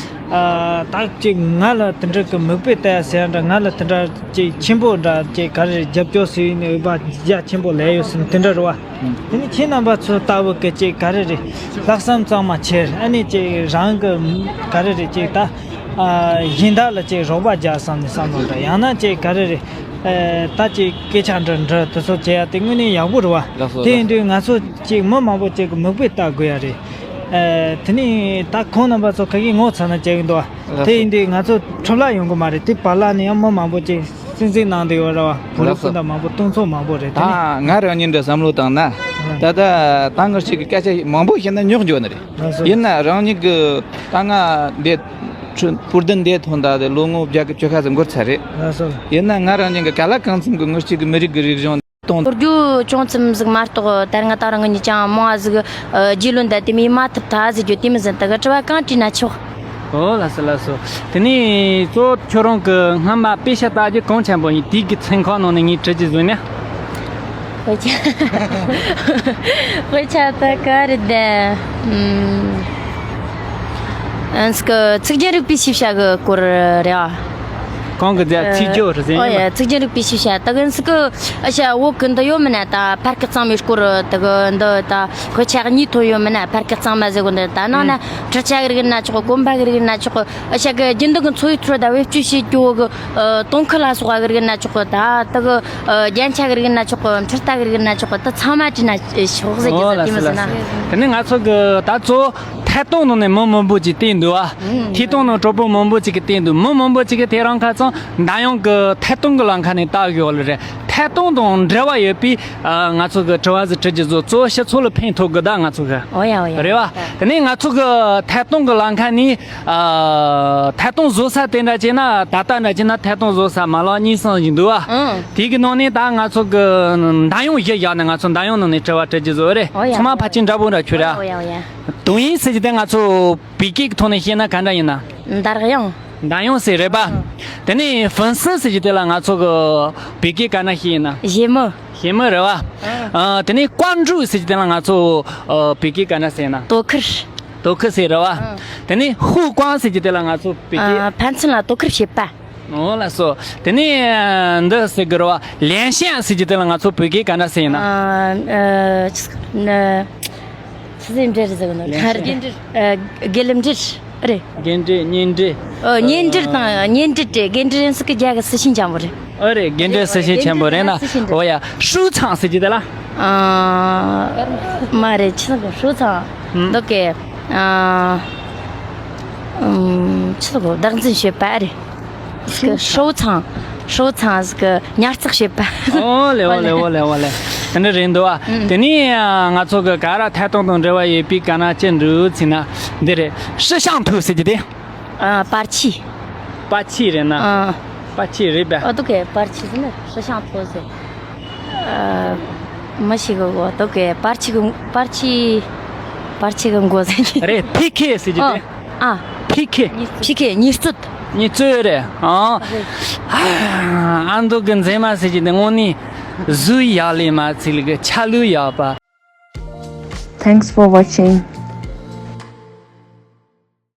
ཨ། ད་ཅིག་ང་ལ་དེ་འདྲ་གི་མིག་དཔེ་ལྟ་ཡ་ཟེར་ཡ་འདྲ། ང་ལ་དེ་འདྲ་ཅིག་ཆེན་པོ་འདྲ་ཅིག་ག་རེ་རེད། རྒྱབ་སྐྱོར་ཟེར་ནས་འོས་པ་རྒྱ་ཆེན་པོ་ལས་ཡོད་ཟེར་ནས་དེ་འདྲ་རེད་བ། དེ་ནི་ཁྱེད་རྣམ་པ་ཚོ་ལྟ་བུ་གི་ཅིག་ག་རེ་རེད། ལྷག་བསམ་གཙང་མ་ཆེར། ཨ་ནི་ཅིག་རང་གི་ག་རེ་རེད་ཅིག་ད། ཨ། གཞན་དག་ལ་ཅིག་རོགས་པ་རྒྱག་བསམ་ནས་བསམ་བློ་འདྲ། ཡང་ན་ཅིག་ག་རེ་རེད། ཨ། ད་ཅིག་སྐད་ཆ་འདྲ་འདྲ་དེ་ཚོ་བྱེད་ཡ་དེ་དངོས་གནས་ཡག་པོ་རེད་བ། ལགས་སོ། དེ་ཡིན་དུས་ང་ཚོ་ཅིག་མི་མང་པོ་ཅིག་གི་མིག་དཔེ་ལྟ་དགོས་ཡ་རེད། ཨ། དེ་ནས་ད་ཁོང་རྣམ་པ་ཚོ་ཁ་གིས་ངོ་ཚ་ན་བྱེད་ཀྱི་འདུག་བ། དེ་ཡིན་དུས་ང་ཚོ་འཕྲོ་བརླག་ཡོང་གི་མ་རེད། དེ་བར་ལ་ནས་ཡང་མི་མང་པོ་ཅིག་སེམས་གཟིགས་གནང་བསྡད་ཡོད་རེད་བ། བོད་རིགས་སྤུན་ཟླ་མང་པོ་སྟོང་ཚོ་མང་པོ་རེད། དེ་ནས་ད་ང་རང་ཉིད་འདྲ་བསམ་བློ་བཏང་ན། ད་ལྟ་ད་ང་ཞིག་གི་སྐད་ཆ་མང་པོ་བཤད་ན་རྙོག་འགྲོ་ནི་རེད། ཡིན་ན་རང་ཉིད་ཀྱི་ད་ང་འདས་སྤུར་ལྡན་འདས་ཐོན་ད་དེ་ལོ་ངོ་བརྒྱ་གི་བཅུ་ཁ་ཙམ་འགོར་ཚར་རེད། ཡིན་ན་ང་རང་ཉིད་ཀྱི་ག་ལ་གང་འཚམ་གྱི་ངོ་གཅིག་གི་མི་རིགས་ཀྱི་རིག་གཞུང་གཏོང་། ལོ་རྒྱུས་ཅུང་ཙམ་ཟིག་མ་གཏོགས་ད་ང་ད་རང་ཉིད་ཀྱང་མང་བ་ཟིག་རྒྱུས་ལོན་དང་དེ་མིན་མ་ཐུབ་ཐལ་ཟེར་རྒྱུ་དེ་མི་ཟིན། ད་གི་དྲི་བ་གང་དྲིས་ན་ཆོག། ཨོ་ལགས་སོ་ལགས་སོ། དེ་ནས་གཙོ་བོ་ཁྱོད་རང་གི་སྔ་མ་དཔེ་ཆ་ལྟ་རྒྱུ་གང་ཆེན་པོ་ཡིན། དེའི་གི་ཚན་ཁག་ནང་ནས་ངས་དྲི་རྒྱུ་བཟོས་ན། དཔེ་ཆ། དཔེ་ཆ་ད་ག་རེ་བསྡད། ཨུམ། ཨ་ནི་ཚིག་རྒྱན་རིག་པའི་ཤེས་བྱ་གི་སྐོར་རེད་ཨ། གང་གི་རྫས་ཚིག་སྦྱོར་ཟེར་ཨོ་ཡ། ཡིན་པ། ཚིག་རྒྱན་རིག་པའི་ཤེས་བྱ་ད་གིན་ཟིག་གི་ཨ་ཤ་བོད་གི་འདི་ཡོད་མིན་ན། ད་ཕར་སྐད་གཙང་མའི་སྐོར་ད་གི་འདི་ད་དཔེ་ཆ་གཉིས་ཐོན་ཡོད་མིན་ན། ཕར་སྐད་གཙང་མ་ཟེར་གོ་འདི་ད་ནང་ན་ཨུམ། འཕྲུལ་ཆས་གི་རིགས་ན་ཆོག་གི། གོམ་པ་གི་རིགས་ན་ཆོག་གི། ཨ་ཤ་གི་རྒྱུན་ལྡན་གི་འཚོ་བའི་ཁྲོད་ད་བེད་སྤྱོད་བྱེད་རྒྱུ་གི་ཨ་དུང་ཁུ་ལ་སོགས་གི་རིགས་ན་ཆོག་གི། ད་ད་གི་ཨ་རྒྱན་ཆ་གི་རིགས་ན་ཆོག་གི། འཕྲུལ་རྟ་གི་རིགས་ན་ཆོག་གི། ད་ཚང་མ་བྲིས་ན་ཆོག་ཟེར་གི་ཨོ་ཟེར་ལགས་གི་སོ་མི་ཟེར་ན། ལགས་སོ། དེ་ནས་ང་ཚོ་གི་ད་གཙོ་བོ་ཐད་གཏོང་ནང་ནས་མི་མང་པོ་ཅིག་བལྟས་འདུག་ཨ། ཨུམ། ཐད་གཏོང་ནང་གྲོགས་པོ་མང་པོ་ཅིག་གིས་བལྟས་འདུག་མི་མང་པོ་ཅིག་གིས་དེ་རིང་ཁ་སང་འདམ་གཡོག་གི་ཐད་གཏོང་གི་ལམ་ཁ་ནས་ལྟ་གི་ཡོད་ལེ་རེད། ཐད་གཏོང་དང་འབྲེལ་བ་ཡོད་པའི་ཨ་ང་ཚོ་གི་དྲི་བ་ཟིག་དྲི་རྒྱུ་བཟོ། གཙོ་བོ་སྤྱི་ཚོགས་ལ་ཕན་ཐོགས་གི་ད་ང་ཚོ་གི། ཨོ་ཡ་ཨོ་ཡ། རེད་བ། དེ་ནས་ང་ཚོ་གི་ཐད་གཏོང་གི་ལམ་ཁ་ནས་ཨ་ཐད་གཏོང་བཟོ་ས་དེ་འདྲ་བྱས་ན། ད་ལྟ་འདྲ་བྱས་ན་ཐད་གཏོང་བཟོ་ས་མ་ལག་གཉིས་གསུམ་ཞིག་འདུག་བ། ཨང་། དེ་གི་ནང་ནས་ད་ང་ཚོ་གི་འདམ་གཡོག་གཞི་བཞག་ནས་ང་ཚོ་འདམ་གཡོག་ནང་ནས་དྲི་བ་དྲི་རྒྱུ་བཟོ་རེད། ཨོ་ཡ། ཚང་མ་ཕལ་ཆེར་འདྲ་པོ་འདྲ་ཁྱོད་ར། ཨོ་ཡ་ཨོ་ཡ། དུང་ཡིན་ཟེར་རྒྱུ་དེ་ང་ཚོ་བོད་སྐད་ཀྱི་ཐོག་ནས་བཤད་ན་ག་འདྲ་ཡིན་ན། འདར་གཡང་། འདམ་གཡོག་ཟེར་རེད་པ། ཨང་། དེ་ནས་ཧྥུན་སི་ཟེར་རྒྱུ་དེ་ལ་ང་ཚོ་གི་བོད་སྐད་ག་འདྲ་བཤད་ཡིན་ན། བཞེས་མི། བཞེས་མི་རེད་བ། ཨང་། ཨ་དེ་ནས་ཀོན་ཀྲུའུ་ཟེར་རྒྱུ་དེ་ལ་ང་ཚོ་ཨ་བོད་སྐད་ག་འདྲ་ཟེར་ན། དོ་ཁུར། དོ་ཁུར་ཟེར་རེད་བ། ཨང་། དེ་ནས་ཧུའུ་ཀོང་ཟེར་རྒྱུ་དེ་ལ་ང་ཚོ་བོད་སྐད། ཨ་ཕན་ཚུན་ལ་དོ་ཁུར་བྱེད་པ། འོ་ལགས་སོ། དེ་ནས་འདི་ཟེར་གི་རེད་བ། ལེན་ཤན་ཟེར་གྱི་དེ་ལ་ང་ཚོ་བོད་སྐད་ག་འདྲ་ཟེར་ཡིན་ན། ཨ། ཨ། ཆི་ཟིག་ན། ཆི་ཟིག་འདྲ་རེད་ཟེར་གི་ན། ལེན་ཤན། ཨ། དགེ་ལེགས་འབྲས་རེད། རྒྱན་འབྲས། གཉེན་འབྲས། ཨོ། གཉེན་འབྲེལ་དང་གཉེན་འབྲེལ་ཏེ། རྒྱན་འབྲས་ཡིན་ཟིག་གི་རྒྱ་གི་སི་ཤིན་ཅན་པོ་རེད། ཨོ་རེད། རྒྱན་འབྲས་སི་ཤིན་ཆེན་པོ་རེད་ན། རྒྱན་འབྲས་སི་ཤིན་ཅན། ཨོ་ཡ། ཧྲུའུ་ཚང་ཟེར་གྱི་དེ་ལ། ཨ། མ་རེད། ཆི་ཟིག་གི་ཧྲུའུ་ཚང་། ཧུམ། འདོག་གི། ཨ། ཨུམ། ཆི་ཟིག་གི་བདག་འཛིན་བྱེད་པ་རེད། ཧྲུའུ་ཚང་། ཧྲུའུ་ཚང་ཟིག་གི་ཉར་ཚགས་བྱེད་པ། ཨོ་ལེ། ཨོ་ལེ། ཨོ་ལེ། ཨོ་ལེ། དེ་འདྲ་རེད་འདུག་ཨ། ཨུམ། དེ་ནས་ང་ཚོ་གི་ག་ར་ཐད་གཏོང་དང་འབྲེལ་བ་ཡོད་པའི་ག་ན་ཅི་འདུག་ཟེར་ན། འདི་རེད། 摄像头ཟེར་གྱི་དེ། ཨ། པར་ཆས། པར་ཆས་རེད་ན། ཨ། པར་ཆས་རེད་པ། ཨ། འདོག་གི། པར་ཆས་ཟེར་ན་ཧྲི་ཤང་ཐོ་ཟེར། ཨ། མི་ཞིག་གི་འོ། འདོག་གི། པར་ཆས་གི། པར་ཆས། པར་ཆས་གི་མགོ་ཟེར་གྱི། རེད། ཕི་ཁེ་ཟེར་གྱི་དེ། ཨ། ཨ། ཕི་ཁེ། ཕི་ཁེ། ཉིས་རྩོད། ཉིས་རྩོད་རེད། ཨ། རེད། ཨ། འདོག་གི། མཛེས་མ་ཟེར་གྱི་དེ་དངོས་གནས་གཟུགས་ཡག་ལས་མ་ཚད་ལ་གི་ཆ་ལུགས་ཡག་པ། Thanks for watching.